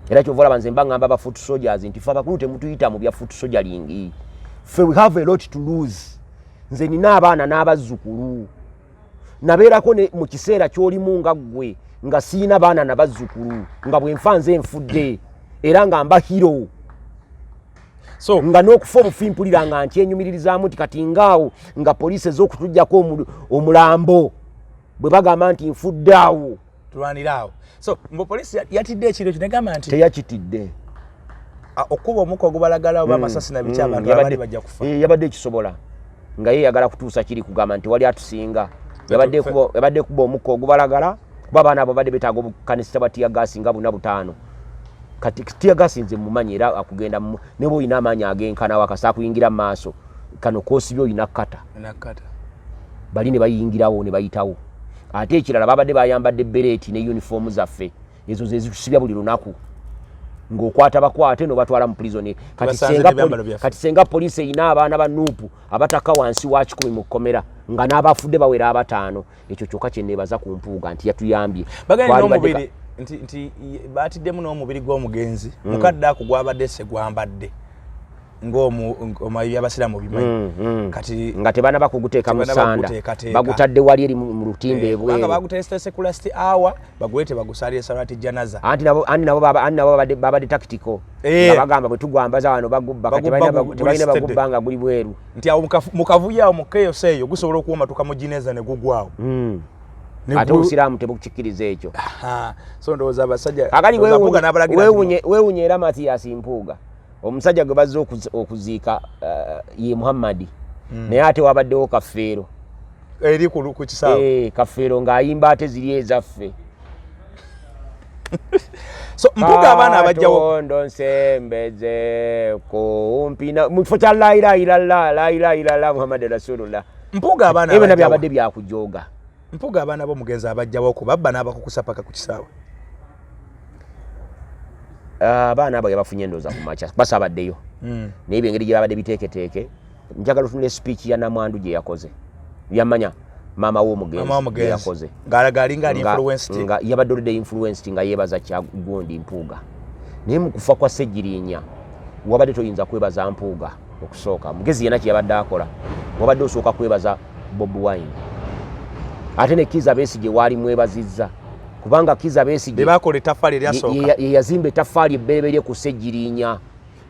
Era kyova olaba nze mba ngamba aba foot soldiers nti fe abakulu temutuyita mu bya foot soldiering, ffe we have a lot to lose. Nze nina abaana n'abazzukulu, nabeerako mu kiseera ky'olimu nga ggwe nga siina baana na bazzukulu, nga bwe nfa nze nfudde era nga mba hero. So nga n'okufa obufi mpulira nga nkyenyumiririzaamu nti kati ngaawo nga poliisi ez'okutuggyako omulambo bwe bagamba nti nfudde awo. Tulwanire awo. So mbu poliisi yatidde ekiro ekyo negamba nti teyakitidde. Okuba omukka ogubalagala oba amasasi na biki, abantu abali bajja kufa. Yabadde ekisobola nga ye yagala kutuusa kiri kugamba nti wali atusinga. Yabadde kuba omukka ogubalagala kuba abaana abo badde betaaga obukanisita bwa tear gas nga buna butaano. Kati tear gas nze mumanyi, era akugenda ne bwolina amaanyi agenkana wakasa akuyingira mu maaso kano kosibye olina kkata. Nakata. Bali ne bayingirawo ne bayitawo. Ate ekirala babadde bayambadde bereeti ne uniform zaffe, ezo ze zitusibya buli lunaku ng'okwata bakwate nobatwala mu prison. Kati Basanze n'ebyambalo byaffe. Kati senga poliisi erina abaana ba NUP abataka wansi wa 100 mu kkomera nga n'abafudde bawera abataano, ekyo kyokka kye neebaza ku Mpuuga nti yatuyambye. Bagambye Twali badde n'omubiri nti batiddemu n'omubiri gw'omugenzi mukadde ako gwabadde se gwambadde ng'omu abasiraamu bimanyi. Kati nga tebanaba kuguteeka mu tebanaba sanda. Kuguteekateeka. Bagutadde wali eri mu lutimbe kubanga ebweru. Baguteeseteese ku last hour bagulete bagusalire salati janaza. Anti nabo babadde tactical nga bagamba bwe tugwambaza wano bagubba. Kati Bagubba tebalina guli bagubba nga guli bweru. Nti awo mukavuyo awo mukeyosa eyo gusobola okuwomatuka mu jineza ne gugwawo. Ate obusiraamu tebukikkiriza ekyo. Aha. So ndowooza abasajja Kakati ndowooza Mpuuga n'abalagira nti weewunye era Mathias Mpuuga, omusajja gwe bazze okuziika ye Muhammadi, naye ate wabaddewo Kafeero. Eri ku kisaawe. Kafeero ng'ayimba ate ziri ezaffe. So Mpuuga abaana abajjawo Katondo nsembeze kumpi mu kifo kya la ilaha illallah, la ilaha illallah Muhammad rasulullah. Mpuuga abaana Ebyo nabyo abajjawo abadde byakujooga. Mpuuga abaana b'omugenzi abajjawo okubabba n'abakukusa paka ku kisaawe. Abaana abo yabafunye endowooza ku makya basabaddeyo. Naye byengeri gye babadde biteeketeeke, njagala otunula speech ya namwandu gye yakoze, yamanya maama w'omugenzi gye yakoze. Ng'alaga alinga ali influenced. Nga yabadde already influenced, nga yeebaza Kyagundi Mpuuga. Naye mu kufa kwa Ssegirinya wabadde toyinza kwebaza Mpuuga. Okusooka mugezi yenna kyeyabadde akola, wabadde osooka kwebaza Bobi Wine, ate ne Kiza Besigye waali mwebazizza, kubanga Kiza Besigye Bebakola ettaffaali eryasooka. Ye yazimba ettaffaali ebbereberye ku Ssegirinya.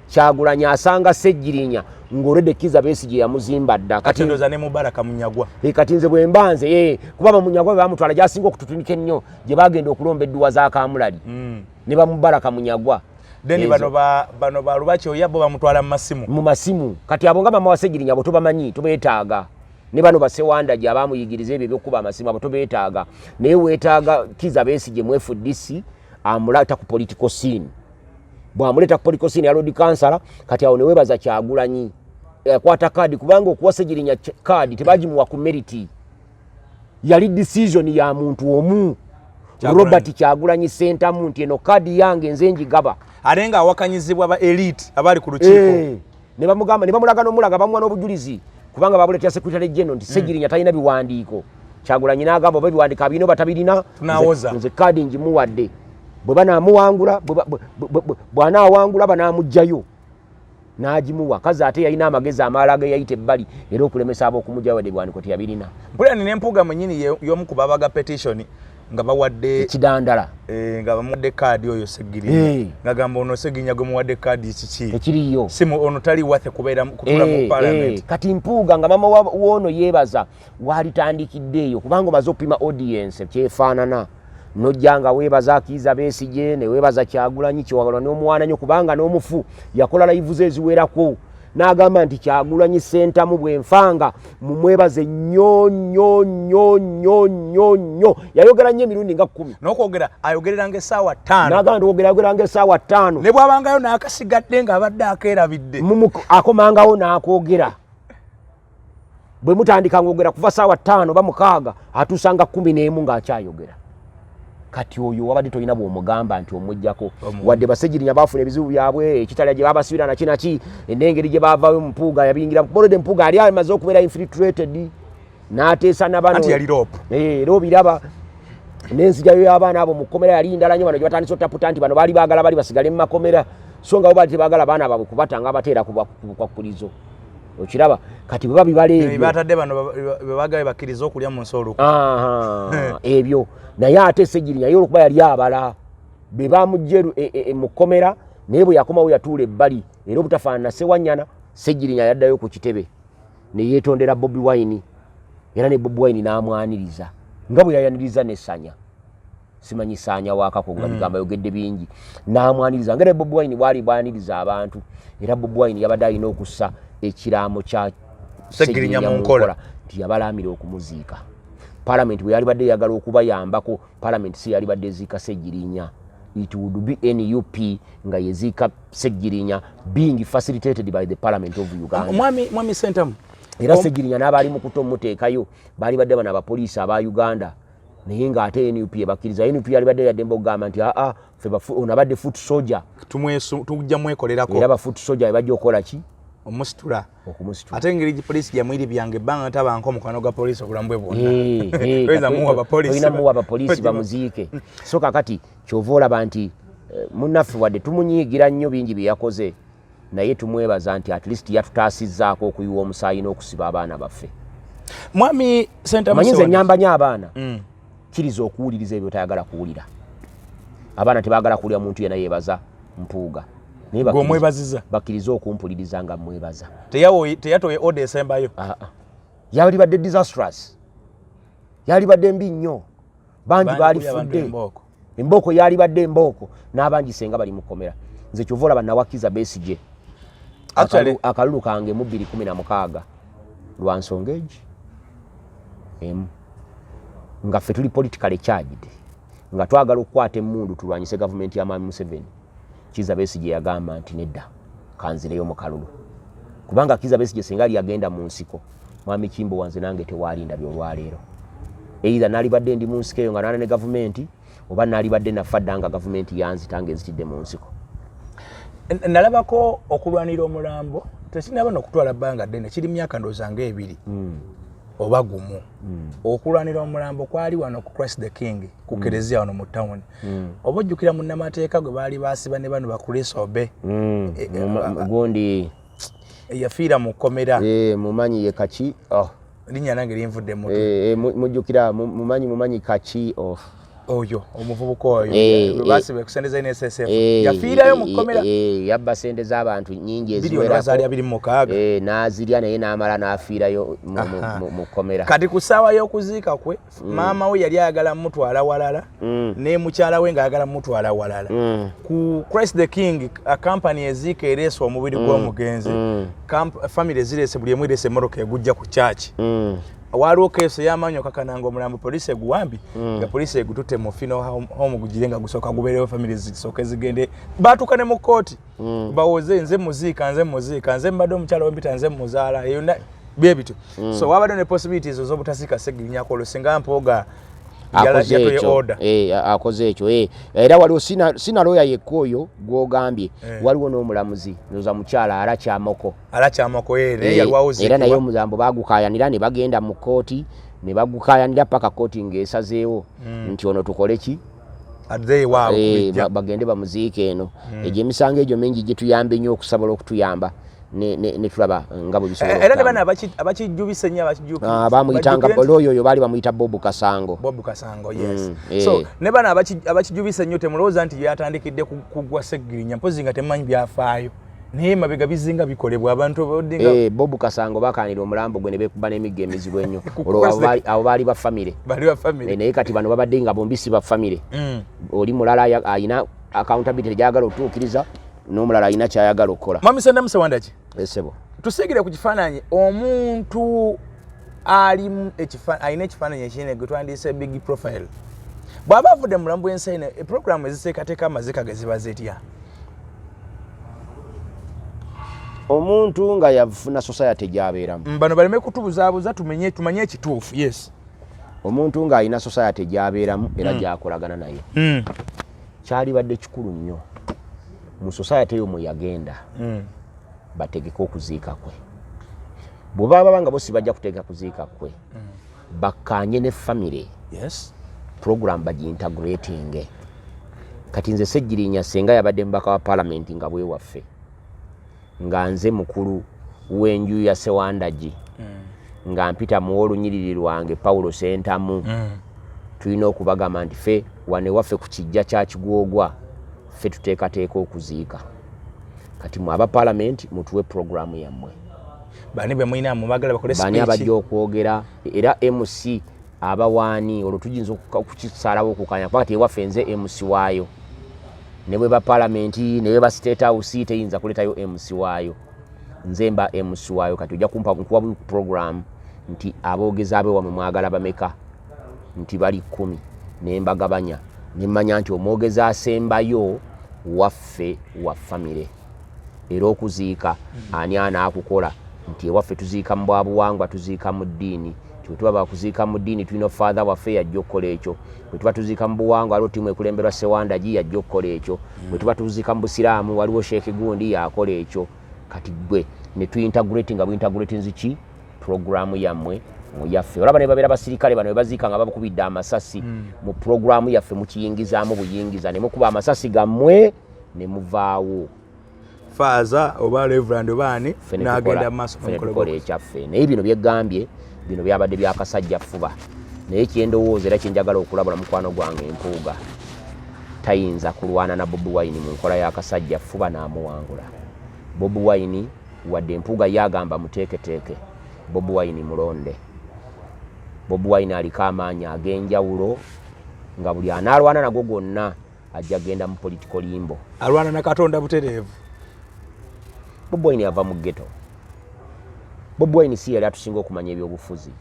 Kyagulanyi asanga Ssegirinya ng'olwedde Kiza Besigye yamuzimba dda. Kati kati ndowooza ne Mubaraka Munyagwa. Kati nze bwe mba nze, kuba bamunyagwa bwe bamutwala gyasinga okututunika ennyo gye bagenda okulomba edduwa za Kamulali ne bamubaraka Munyagwa. Then Ezo. Bano ba Lubaki oya bo bamutwala mu masimu. Mu masimu. Kati abo nga mama wa Ssegirinya abo tobamanyi, tobeetaaga. Ne bano basewanda gye abamuyigiriza ebyo ebyokuba amasimu, abo tobeetaaga. Naye weetaaga Kiza Besigye mu FDC amulata ku political scene. Bw'amuleeta ku political scene ya lord kansala, kati awo neweebaza Kyagulanyi akwata kaadi, kubanga okuwa Ssegirinya kaadi tebagimuwa ku merit, yali decision ya muntu omu. Kyagulanyi. Robert Kyagulanyi Sentamu, nti eno kaadi yange nze njigaba. Ate nga awakanyizibwa ba elite abali ku lukiiko. Ne bamugamba, ne bamulaga n'omulaga, bamuwa n'obujulizi, kubanga babuleetera secretary general nti Ssegirinya talina biwandiiko. Kyagulanyi n'agamba oba ebiwandiiko abirina oba tabirina, Tunaawoza. Nze kaadi ngimuwadde, bwe banaamuwangula, bw'anaawangula banaamuggyayo. N'agimuwa kazi, ate yalina amagezi amalala ge yayita ebbali era okulemesa ab'okumugyayo, wadde ebiwandiiko teyabirina. Mpulira nina Empuuga mwennyini y'omu ku babaga petition nga bawadde ekidandala. Nga bamuwadde kaadi oyo Segirinya. Ngagamba ono Segirinya gwe muwadde kaadi kiki? Tekiriyo. Si ono tali wathe kubeera kutuula mu parliament. Kati Mpuuga nga mama woono yeebaza waalitandikidde eyo, kubanga omaze okupima audience kyefaanana, nojja nga weebaza Kiiza Besigye ne weebaza Kyagulanyi Kyewagalwa n'omuwaana nnyo, kubanga n'omufu yakola live ze eziwerako n'agamba nti Kyagulanyi Sentamu bwenfanga mumwebaze nnyo nnyo nnyo nnyo nnyo nnyo. Yayogera nnyo emirundi nga 10. N'okwogera ayogereranga essaawa 5. N'agamba nti ogera ayogeranga essaawa 5. Ne bw'abangayo n'akasigadde ng'abadde akeerabidde. Akomangawo n'akwogera. Bwe mutandika ng'ogera kuva saawa 5 oba 6, atuusanga 11 ng'akyayogera. Kati oyo wabadde tolina bw'omugamba nti omuggyako. Wadde Basegirinya baafuna ebizibu byabwe ekitalya gye babasibira naki naki, n'engeri gye baavaayo, Mpuuga yabiyingira bolede. Mpuuga ali amaze okubeera infiltrated n'ateesa na bano. Anti yali LOP. Era obiraba n'enzijayo y'abaana abo mu kkomera yali ndala nnyo. Bano gye batandise otaputa nti bano baali baagala bali basigale mu makomera, so nga bo baali tebaagala baana baabwe kubata nga abateera ku bukwakulizo. Okiraba kati bwe babibala ebyo. Batadde bano bebagabe bakkiriza okulya mu nsi olukwe. Aha, ebyo. Naye ate Segirinya ye olwokuba yali abala be bamugja mu kkomera, naye bwe yakomawo yatuula ebbali era obutafaanana Sewanyana. Segirinya yaddayo ku kitebe ne yeetondera Bobi Wine, era ne Bobi Wine n'amwaniriza nga bwe yayaniriza nesanya simanyi saanya wakako nga bigamba yogedde bingi, n'amwaniriza nga ne Bobi Wine bwali bwaniriza abantu. Era Bobi Wine yabadde alina okussa ekiraamo kya Segirinya mu nkola. Nti yabalaamira okumuziika. Palamenti bwe yalibadde eyagala okubayambako, palamenti si yalibadde eziika Segirinya, it would be NUP nga yeziika Segirinya, being facilitated by the Parliament of Uganda. Mwami Sentamu. Era Segirinya n'abaali mu kuta omuteekayo baali badde bano abapoliisi aba Uganda, naye ng'ate NUP ebakkiriza. NUP yalibadde yaddembe okugamba nti aa, ffe ono abadde foot soldier. Tujja mwekolerako. Era ba foot soldier bajja okukola ki? Omusitula. Okumusitula. Ate engeri poliisi gyamwiribyanga ebbanga tabanko omukwano gwa poliisi obulamu bwe bwonna. Toyinza muwa bapoliisi tolina muwa bapoliisi bamuziike. So kakati kyova olaba nti munnaffe wadde tumunyiigira nnyo bingi bye yakoze, naye tumwebaza nti at least yatutaasizzaako okuyiwa omusaayi n'okusiba abaana baffe. Mwami Sentamu, manyi nze nyamba nnyo abaana. Kkiriza okuwuliriza ebyo tayagala kuwulira. Abaana tebaagala kuwulira muntu yenna yeebaza Mpuuga. Naye Gwe omwebaziza? Bakkirize okumpuliriza nga mwebaza. Teyatoye order esembayo. Ah, ah. Yalibadde disastrous, yalibadde mbi nnyo, bangi Bangi kulya abantu balifudde. Embooko. Embooko, yalibadde embooko n'abangi senga bali mu kkomera. Nze kyova olaba nawakiza Besigye akalulu kange mu 2016 lwa nsonga egi emu, nga ffe tuli politically charged, nga twagala okukwata emmundu tulwanyise gavumenti ya Mwami Museveni. Kiza Besigye yagamba nti nedda, kanzireyo mu kalulu, kubanga Kiza Besigye singa ali yagenda mu nsiko, Mwami Kimbo wanze nange tewalinda byolwaleero, either nalibadde ndi mu nsiko eyo nga nana ne gavumenti, oba nalibadde nafa dda nga gavumenti yanzita nga enzitidde mu nsiko. Nalabako okulwanira omulambo tekinaba nokutwala bbanga ddene, kiri myaka ndowooza nga 2 oba 1. Okulwanira omulambo kwali wano ku Christ the King ku Kerezia wano mu town. Oba ojjukira munnamateeka gwe baali basiba ne bano ba Chris Obe gundi yafiira mu kkomera. Mumanyi ye Kaki. Linnya nange linvudde mu mujjukira mumanyi Kaki. Oyo omuvubuka oyo basiba ku sente za NSSF yafiirayo mu kkomera. Yabba sente z'abantu nnyingi eziwerako zaali 26 n'azirya naye n'amala n'afiirayo mu kkomera. Kati ku ssaawa y'okuziika kwe maama we yali ayagala mutwala walala ne mukyala we ng'ayagala mutwala walala. Ku Christ the King kampani eziika ereese omubiri gw'omugenzi, family ezireese buli emu ereese emmotoka egujja ku church. Waliwo keeso y'amaanyi okakananga omulambo poliisi eguwambi nga poliisi egututte mu funeral home gugire nga gusooka gubeerewo family zisooke zigende baatuuka ne mu kkooti bawoze nze muziika nze muziika nze mbadde omukyala wempita nze muzaala yonna bye bityo. So wabadde ne possibilities ez'obutasiika Ssegirinyako olwo singa Mpuuga akoze ekyo. Era waliwo sina lawyer yekka oyo gw'ogambye, waliwo n'omulamuzi ndoza mukyala Arakyamoko. Arakyamoko era naye omulambo bagukayanira ne bagenda mu kkooti ne bagukayanira paka kkooti ng'esazeewo nti ono tukole ki bagende bamuziike eno. Egyo emisango egyo mingi gituyambe nnyo okusobola okutuyamba ne tulaba nga bwe bisobola. Era ne bano abakijjubisa ennyo abakijjukira bamuyitanga lawyer oyo baali bamuyita Bob Kasango. Bob Kasango, yes. So ne bano abakijjubisa ennyo temulowooza nti yatandikidde kugwa Ssegirinya mpozi nga temumanyi byafaayo naye mabega bizinga bikolebwa abantu. Bob Kasango bakanira omulambo gwe ne beekuba n'emiggo emizibu ennyo olwo abo baali ba famire naye kati bano babadde nga bombi si ba famire. Oli mulala alina accountability gy'ayagala otuukiriza n'omulala alina ky'ayagala okukola. Mwami Ssentamu Ssewandagi, Essebo, tusigire ku kifaananyi omuntu alimu alina ekifaananyi ekinene gwe twandiise big profile bw'aba avudde mu bulamu bw'ensi eno, eprogramu eziteekateeka amaziika ge ziba zitya? Omuntu nga yafuna society gy'abeeramu, bano baleme kutubuzaabuza tumanye ekituufu. Yes, omuntu ng'alina society gy'abeeramu era gy'akolagana naye, kyalibadde kikulu nnyo mu society eyo mwe yagenda bategeke okuziika kwe. Bwe baba nga bo si bajja kutegeka kuziika kwe, bakkaanye ne famire program bagiintegratinge. Kati nze Ssegirinya senga yabadde mubaka wa palamenti nga bwewaffe nga nze mukulu w'enju ya Ssewandagi nga mpita muwa olunyiriri lwange Paulo Sentamu, tulina okubagamba nti ffe wano ewaffe ku kijja kya Kigwogwa ffe tuteekateeka okuziika. Kati mwe aba palamenti mutuwe programu yammwe, bani be mulina mubagala bakole bani abajja okwogera era MC abawaani olwo tujinza okukisalawo okukanya kubanga tewaffe nze MC waayo ne bwe ba palamenti ne bwe ba State House teyinza kuleetayo MC waayo, nze mba MC waayo. Kati ojja kumpa nkuwa program nti aboogezi abewamwe mwagala bameka nti bali 10 ne mbagabanya ne mmanya nti omwogezi asembayo waffe wa famire era okuziika ani anaakukola nti ewaffe tuziika mu bwabuwangwa tuziika mu ddiini nti bwe tuba bakuziika mu ddiini tulina father waffe yajja okukola ekyo, bwe tuba tuziika mu buwangwa waliwo ttiimu ekulemberwa Ssewandagi yajja okukola ekyo, bwe tuba tuziika mu busiraamu waliwo Sheikh gundi yakola ekyo. Kati gwe ne tuintegrate nga buintegratinzi ki programu yammwe yaffe. Olaba ne babeera basirikale bano bebaziika nga babakubidde amasasi mu programu yaffe mukiyingizaamu buyingiza ne mukuba amasasi gammwe ne muvaawo. Faaza oba Reverend oba ani n'agenda mu maaso tukola ekyaffe. Naye bino byegambye bino byabadde byakasajja ffuba, naye kyendowooza era kyenjagala okulabula mukwano gwange Mpuuga tayinza kulwana na Bobi Wine mu nkola y'akasajja ffuba n'amuwangula. Bobi Wine wadde Mpuuga yagamba muteeketeeke, Bobi Wine mulonde. Bobi Wine aliko amaanyi ag'enjawulo nga buli anaalwana nago gwonna ajja genda mu political limbo. Alwana na Katonda butereevu. Bobi Wine ava mu ghetto. Bobi Wine si yali atusinga okumanya ebyobufuzi.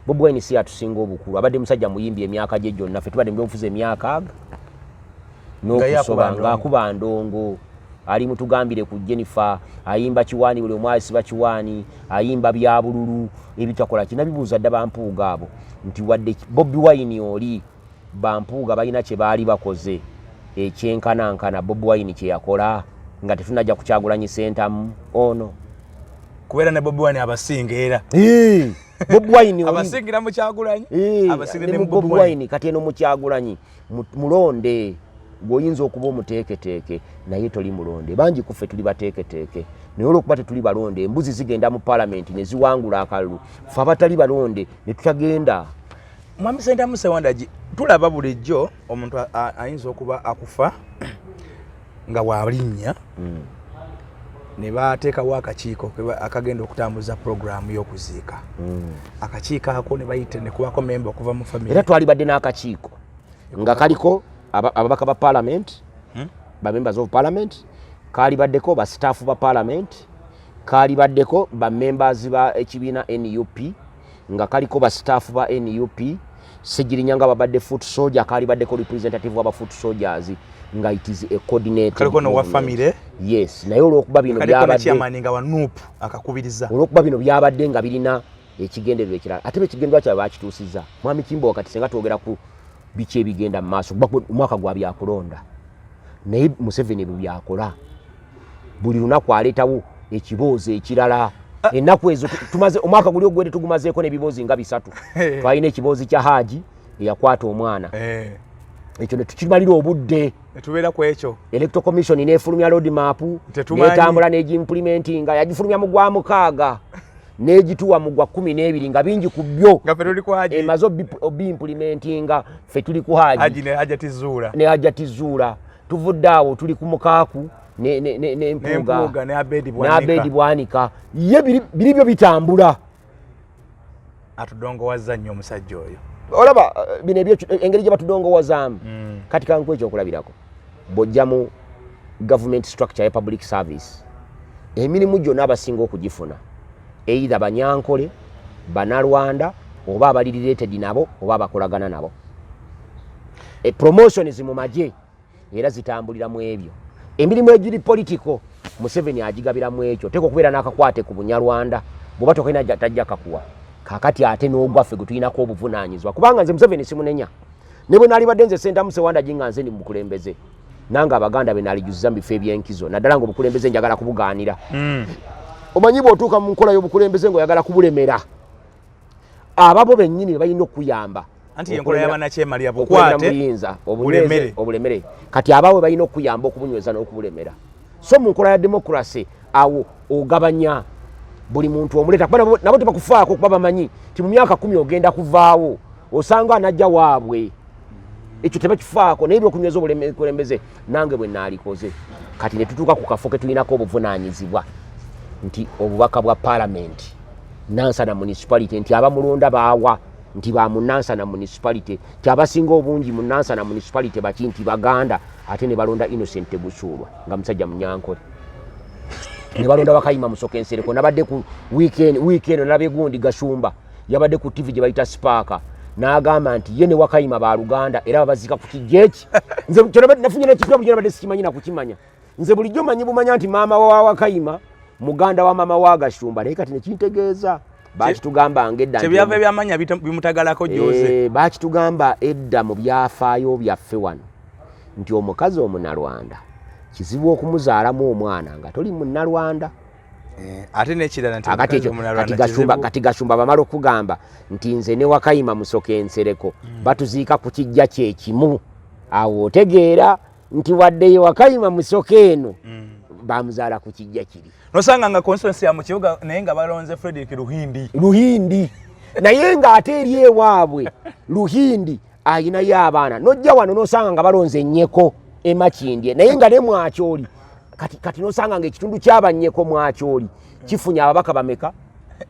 Bobi Wine si atusinga obukulu. Abadde musajja muyimbi emyaka gye gyonna. Ffe tubadde mu byobufuzi emyaka aga n'okusoba ng'akuba ndongo. Ali mutugambire ku Jennifer ayimba kiwaani buli omu asiba kiwaani ayimba bya bululu ebitakola kinabibuuza dda bampuuga abo nti wadde Bobi Wine oli bampuuga balina kye baali bakoze ekyenkanankana Bobi Wine kye yakola. Nga tetunajja ku Kyagulanyi Sentamu ono. Kubeera ne Bobi Wine abasinga era. Bobi Wine abasingira mu Kyagulanyi, abasingira ne mu Bobi Wine. Kati eno mu Kyagulanyi mulonde gw'oyinza okuba omuteeketeeke, naye toli mulonde. Bangi kuffe tuli bateeketeeke, naye olwokuba tetuli balonde, embuzi zigenda mu paalamenti ne ziwangula akalulu, ffe abatali balonde ne tutagenda. Mwami Sentamu Sewandagi, tulaba bulijjo omuntu ayinza okuba akufa nga walinnya ne bateekawo akakiiko akagenda okutambuza puroguramu y'okuziika. Akakiiko ako ne bayita ne kubako memba okuva mu famire. Era twalibadde n'akakiiko nga kaliko ababaka ba parliament, ba members of parliament, kalibaddeko ba staff ba parliament, kalibaddeko ba members ba ekibiina NUP, nga kaliko ba staff ba NUP, Segirinya nga babadde foot soldier, kalibaddeko representative waba foot soldiers, nga it is a coordinated kaliko no wa family. Yes, naye olwokuba bino byabadde chairman nga wa NUP akakubiriza, olwokuba bino byabadde nga birina ekigendererwa ekirala, ate ekigendererwa kyabwe bakituusizza. Mwami Kimbo, wakati senga twogera ku biki ebigenda mu maaso, omwaka gwa byakulonda, naye Museveni ebyo byakola buli lunaku, aleetawo ekiboozi ekirala. Ennaku ezo tumaze omwaka guli ogwedde tugumazeeko n'ebiboozi nga 3. Twalina ekiboozi kya Haaji eyakwata omwana, ekyo ne tukimalira obudde. Tubeera ku ekyo. Electoral Commission n'efulumya road map, netambula n'egiimplementinga. Yagifulumya mu gwa 6, n'egituwa mu gwa 12, nga bingi ku byo emaze obiimplementinga. Ffe tuli ku Haji ne Hajati Zuula. Tuvudde awo tuli ku Mukaaku n'Empuuga n'Abedi Bwanika. Ye biri byo bitambula. Atudongowaza nnyo omusajja oyo. Olaba bino ebyo engeri gye batudongowazaamu. Kati kankuwa ekyokulabirako. Bw'ojja mu government structure ya public service, emirimu gyonna abasinga okugifuna either Banyankole, Banalwanda, oba abali related nabo, oba abakolagana nabo. Promotions mu magye era zitambulira mu ebyo. Emirimu egiri political Museveni agigabira mu ekyo. Teeka okubeera n'akakwate ku Bunyarwanda, bw'oba tokalina tajja kakuwa. Kakati ate n'ogwaffe gwe tulinako obuvunaanyizibwa, kubanga nze Museveni simunenya. Ne bwe naalibadde nze Sentamu Sewandagi nga nze ndi mu bukulembeze, nange Abaganda be naalijuziza mu bifo ebyenkizo, naddala nga obukulembeze njagala kubugaanira. Omanyi bw'otuuka mu nkola y'obukulembeze ng'oyagala kubulemera, ababo bennyini be balina okuyamba. Anti yenkola y'abanakyemalira, bukwate buyinza obulemere, obulemere. Kati abawe balina okuyamba okubunyweza n'okubulemera. So mu nkola ya democracy awo ogabanya buli muntu omuleeta, kuba nabo tebakufaako, kuba bamanyi ti mu myaka 10 ogenda kuvaawo, osanga anajja waabwe. Ekyo tebakifaako, naye ebyokunyweza obukulembeze nange bwe naalikoze. Kati ne tutuuka ku kafo ke tulinako obuvunaanyizibwa, nti obubaka bwa paalamenti Nansana Municipality, nti abamulonda baawa nti ba mu Nansana Municipality, nti abasinga obungi mu Nansana Municipality baki? Nti Baganda. Ate ne balonda Innocent Tegusuulwa nga musajja Munyankole, ne balonda Wakayima Musoke Nsereko. Nabadde ku weekend, weekend nalabye gundi Gashumba yabadde ku TV gye bayita Spark, n'agamba nti ye ne Wakayima baluganda era babaziika ku kijja eki. Nze nafunye nekipya, bulijjo nabadde sikimanyi nakukimanya. Nze bulijjo manyi bumanya nti maama wa Wakayima muganda wa maama wa Gashumba, naye kati nekintegeeza bakitugamba ng'edda kyebyava ebyamanya bimutagalako Jose. Bakitugamba edda mu byafaayo byaffe wano nti omukazi Omunalwanda kizibu okumuzaalamu omwana nga toli Munnalwanda. Ate n'ekirala nti akati ekyo kati Gashumba bamala okugamba nti nze ne Wakayima Musoke Nsereko batuziika ku kijja kyekimu, awo otegeera nti wadde ye Wakayima Musoke eno bamuzaala ku kijja kiri. Nosanga nga constituency ya mu kibuga, naye nga balonze Frederick Luhindi. Luhindi, naye ng'ate eri ewaabwe Luhindi ayinayo abaana. Nojja wano nosanga nga balonze Ennyeko Emakindye, naye nga ne Mwakyoli. Kati nosanga nga ekitundu kyabanyeko Mwakyoli kifunye ababaka bameka?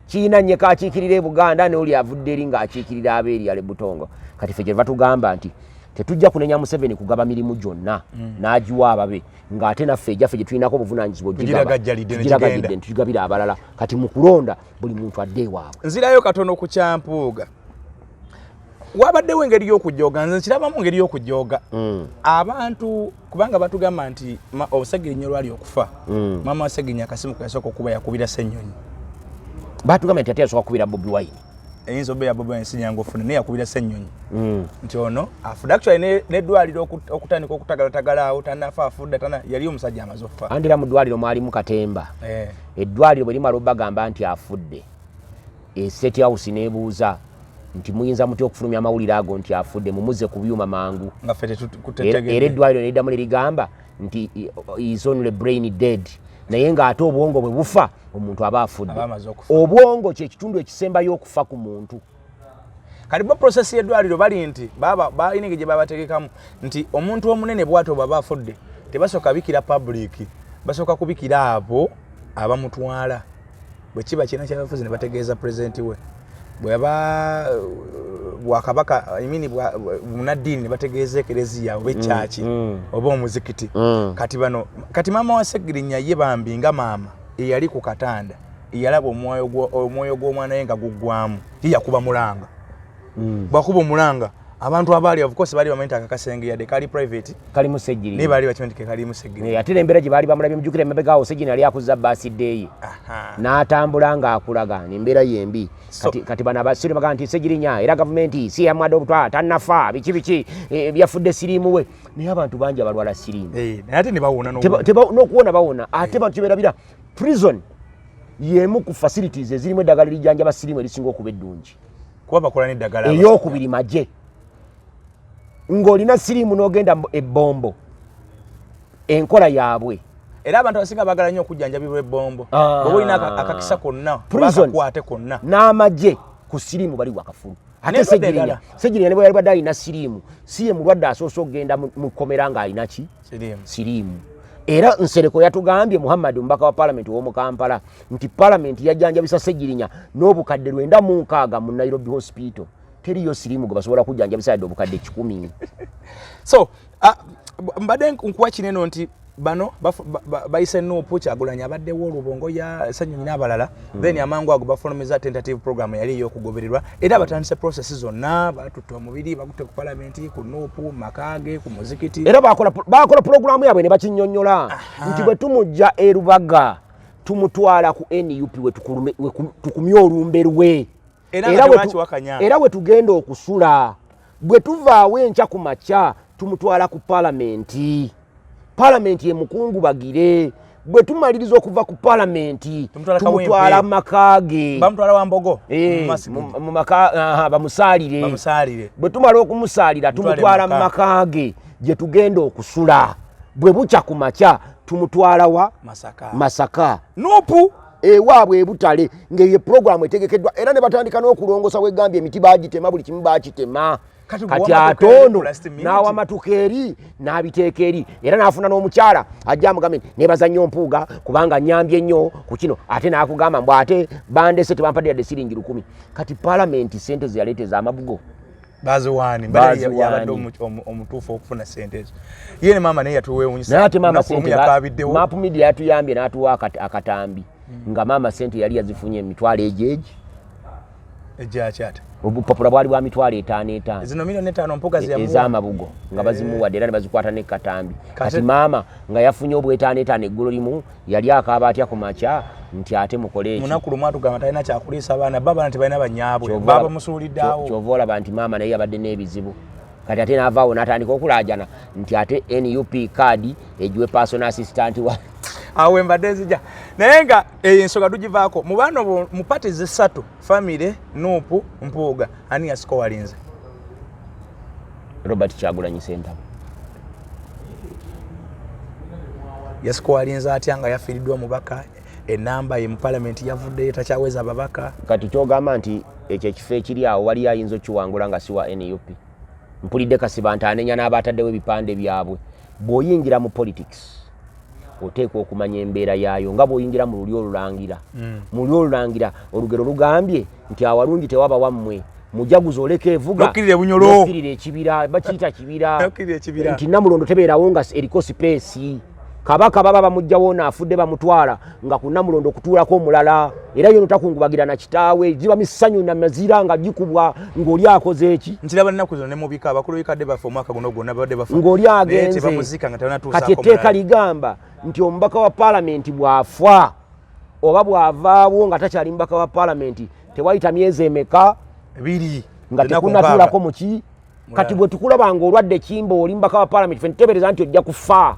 Kiina Nnyeko akiikirira e Buganda, n'oli avudde eri ng'akiikirira abeeri ale Butongo. Kati ffe kyeva tugamba nti tetujja kunenya Museveni kugaba mirimu gyonna n'agiwa ababe, ng'ate naffe ejaffe gye tulinako obuvunaanyizibwa tugiragajjalidde ntugigabira abalala. Kati mu kulonda buli muntu adde ewaabwe. Nzirayo katono ku kyampuuga. Wabaddewo engeri y'okujooga, nze nkirabamu engeri y'okujooga abantu, kubanga batugamba nti Obusegirinya olwali okufa, maama wa Segirinya akasimu keyasooka okuba yakubira Ssenyonyi. Batugamba nti ate yasooka kukubira Bobi Wine. Eyinza oba eya Bobi Wine si nyangu ofuna, naye yakubira Ssenyonyi nti ono afudde. Actually n'eddwaliro okutandika okutagalatagala awo tanafa, afudde tana, yali omusajja amaze okufa. Anti era mu ddwaliro mwalimu katemba. Eddwaliro bwe limala obagamba nti afudde, e State House nebuuza nti muyinza mutya okufulumya amawulire ago nti afudde? Mumuze ku byuma mangu. Nga ffe Era eddwaliro neriddamu nerigamba nti is only brain dead, naye ng'ate obwongo bwe bufa, omuntu aba afudde. Aba amaze okufa. Obwongo kyekitundu ekisembayo okufa ku muntu. Kati bo process y'eddwaliro bali nti baba balina engeri gye babategekamu nti omuntu omunene bw'atyo bw'aba afudde, tebasooka bikira public, basooka kubikira abo abamutwala. Bwe kiba kirina kyabafuzi, ne bategeeza pulezidenti we, bweba bwakabaka, I mean munaddiini, ne bategeeza ekereziya oba ekyaki oba omuzikiti. Kati bano, kati maama wa Segirinya ye bambi nga maama eyali ku katanda, eyalaba omwoyo gw'omwana we nga guggwamu, ye yakuba mulanga. Bwakuba omulanga, abantu abaali, of course baali bamanyi nti akakasenge yadde kali private, kalimu Segirinya. Naye baali bakimanyi nti ke kalimu Segirinya. Ate n'embeera gye baali bamulabye, mujjukira emabega awo Segirinya yali akuza birthday ye n'atambula ng'akulaga nembeera yembi. Kati bano abasiri bagamba nti Segirinya era gavumenti si yamwadde obutwa, tannafa, biki biki, byafudde siriimu we, naye abantu bangi abalwala siriimu. Eh, naye ate ne bawona. N'okuwona bawona. Ate bantu kyeberabira, prison y'emu ku facilities ezirimu eddagala erijjanjaba siriimu erisinga okuba eddungi. Kuba bakola n'eddagala. Eyokubiri magye. Ng'olina siriimu n'ogenda ebbombo, enkola yaabwe. Era abantu abasinga baagala nnyo okujjanjabibwa ebbombo. Ah. Bw'oba olina akakisa konna oba Prison. akakwate konna. N'amagye ku siriimu bali wakafulu. Ate N'endwadde Segirinya, endala. Segirinya ne bwe yali badde alina siriimu, si ye mulwadde asoose okugenda mu kkomera ng'alina ki? Siriimu. Siriimu. Era Nsereko yatugambye, Muhammad, omubaka wa palamenti ow'omu Kampala, nti palamenti yajjanjabisa Segirinya n'obukadde 96 mu Nairobi Hospital. Teriyo siriimu gwe basobola kujjanjabisa yadde obukadde 100. So mbadde nkuwa kineno nti bano bayise NUP, Kyagulanyi abaddewo, olubongo ya Ssenyonyi n'abalala. Then amangu ago bafulumiza tentative program yali ey'okugobererwa, era batandise process zonna, batutte omubiri, bagutte ku palamenti, ku NUP, makage, ku muzikiti. Era bakola pulogulaamu yaabwe ne bakinnyonnyola nti bwe tumujja e Rubaga, tumutwala ku NUP we tukumye olumbe lwe. Era nga tebakiwakanya. Era we tugenda okusula, bwe tuvaawo enkya ku makya, tumutwala ku palamenti, palamenti emukungubagire. Bwe tumaliriza okuva ku palamenti, Tumutwala tumutwala Kawempe. mu maka ge. Bamutwala Wambogo. Eh, mu masjid. Mu maka, aha, bamusaalire. Bamusaalire. Bwe tumala okumusaalira, Tumutwale tumutwala mu maka. maka ge gye tugenda okusula. Bwe bukya ku makya, tumutwala wa? Masaka. Masaka. NUP. Ewaabwe ebutale, ng'eyo puroguramu etegekeddwa. Era ne batandika n'okulongosa, wegambye emiti bagitema, buli kimu bakitema. Kati Kati bw'owamatuka ate eri ono ku last minute. N'awamatuka eri n'abiteeka eri, era n'afuna n'omukyala ajja amugambe nti nebaza nnyo Mpuuga kubanga nyambye nnyo ku kino, ate n'akugamba mbu ate bandese tebampadde yadde siringi 1000. Kati palamenti sente ze yaleeta ez'amabugo Baziwaani? Baziwaani. Yabadde omutuufu okufuna sente ezo ye ne maama, naye yatuwewunyisa. Naye ate maama Olunaku lumu sente yakabiddewo. Map Media yatuyambye n'atuwa akatambi nga maama sente yali yazifunye emitwalo egyegi. Egyakyata. Obupapula bwali bwa 5,000 5,000. Zino 5 million Mpuuga zeyamuwa. Ez'amabugo nga bazimuwadde, era ne bazikwata ne katambi. Kati maama nga yafunye obwetaano etaano eggulo limu, yali akaaba atya ku makya nti ate mukole eki? Munaku lumu atugamba talina kyakuliisa abaana, ba abaana tebalina banyaabwe. Baba musuuliddeawo. Kyova olaba nti maama naye yabadde n'ebizibu. Kati ate n'avaawo n'atandika okulaajana nti ate NUP card egiwe personal assistant wa Awo mbadde nzija, naye nga eyo ensonga tugivaako. Mu baano mu party zesatu, family, NUP, Mpuuga, ani yasikowalinze? Robert Kyagulanyi Sentamu. Yasikowalinze atya nga yafiiriddwa omubaka, enamba ye mu palamenti yavuddeyo, takyaweza ababaka? Kati kyogamba nti ekyo ekifo ekiri awo waliyo ayinza okiwangula nga si wa NUP? Mpulidde Kasiba nti anenya n'abataddewo ebipande byabwe. Bw'oyingira mu politics, oteekwa okumanya embeera yaayo nga bw'oyingira mu lulyo olulangira. Mu lulyo olulangira, olugero lugambye nti awalungi tewaba wammwe, mujaguzo oleka evuga. N'okkirira ebunyolo. N'okkirira ekibira, bakiyita kibira. N'okkirira ekibira. Nti Namulondo tebeerawo nga eriko space. Kabaka baba bamugjawo naafude, bamutwala nga ku Namulondo okutuulako omulala, era yo notakungubagira na kitaawe, giba misanyu na mazira nga gikubwa ng'oli akoze eki. Nkiraba nnaku zino ne mubika, abakulu bikadde baffe omwaka guno gwonna babadde bafa. Ng'oli Naye agenze. tebamuzika nga tebanatuusaako Kati etteeka mulala. ligamba nti omubaka wa paalamenti bw'afa oba bw'avaawo nga takyali mubaka wa paalamenti, tewayita myezi emeka. Biri nga tekunatuulako muki. Kati bwe tukulaba nga olwadde kimba oli mubaka wa palamenti, fe ntuteebereza nti ojja kufa,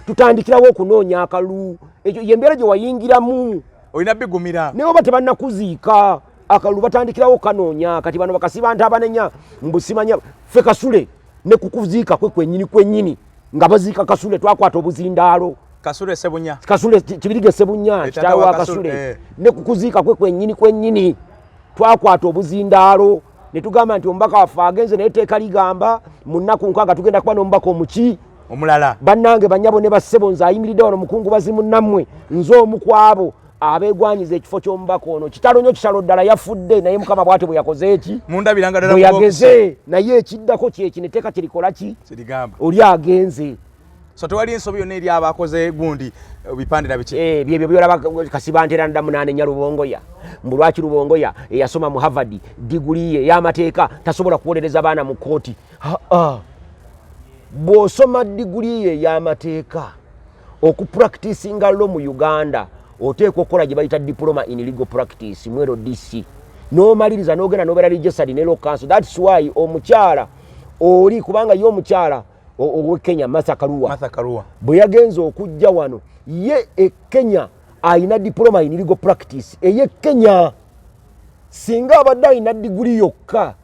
tutandikirawo okunoonya akalulu. Ekyo yembeera gye wayingiramu, olina bigumira. Naye oba tebannakuziika, akalulu batandikirawo kanoonya. Kati bano bakasiba nti abanenya mbusimanya ffe Kasule ne kukuziika kwe kwennyini kwennyini nga baziika Kasule twakwata obuzindaalo. Kasule Sebunya. Kasule Kibirige Sebunya, kitaawe wa Kasule, ne kukuziika kwe kwennyini kwennyini twakwata obuzindaalo ne tugamba nti omubaka waffe agenze, naye etteeka ligamba mu nnaku 6 tugenda kuba n'omubaka omuki omulala. Bannange, bannyabo ne bassebo, nze ayimiridde wano mukungubazi munnammwe, nze omu ku abo abeegwanyiza ekifo ky'omubaka ono. Kitalo nnyo, kitalo ddala, yafudde, naye Mukama bw'atyo bwe yakoze eki Mundabiranga ddala. Bwe yageze, naye ekiddako kyekino, etteeka kirikola ki? Kirigamba. Oli agenze. So tewali ensobi yonna eri abakoze gundi bipande na biki? Eh, byebyo byolaba Kasibantera nda munaane nya Lubongoya, mbu lwaki Lubongoya eyasoma mu Harvard diguli ye ey'amateeka tasobola kuwolereza baana mu kooti? Aa, bw'osoma diguli ye ey'amateeka, okupracticinga law mu Uganda oteekwa okukola gye bayita diploma in legal practice mu LDC, n'omaliriza n'ogenda n'obeera registered ne law council. That's why omukyala oli, kubanga ye omukyala owe Kenya, Martha Karua, Martha Karua, bwe yagenze okujja wano, ye e Kenya ayina diploma in legal practice eye Kenya. Singa abadde ayina diguli yokka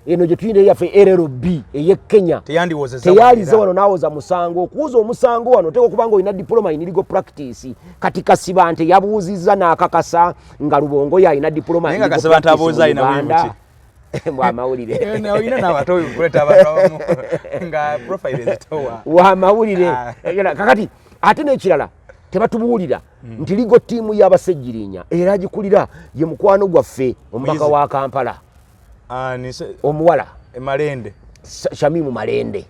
eno gye tuyina eyaffe LLB eye Kenya, teyandiwozeza. Teyalize wano nawoza musango. Okuwoza omusango wano oteeka okuba nga olina diploma in legal practice. Kati Kasibante yabuuzizza n'akakasa nga Lubongoya alina diploma Naye nga Kasibante abuuza alina mulimu ki? Bwamawulire. Olina naawe ate okuleeta abantu abamu nga profile ezitowa. Wamawulire. Ah. Kakati ate n'ekirala tebatubuulira nti legal team y'Abasejjirinya era agikulira ye mukwano gwaffe omubaka Muyizi. wa Kampala Ani se omuwala. Malende. Shamimu Malende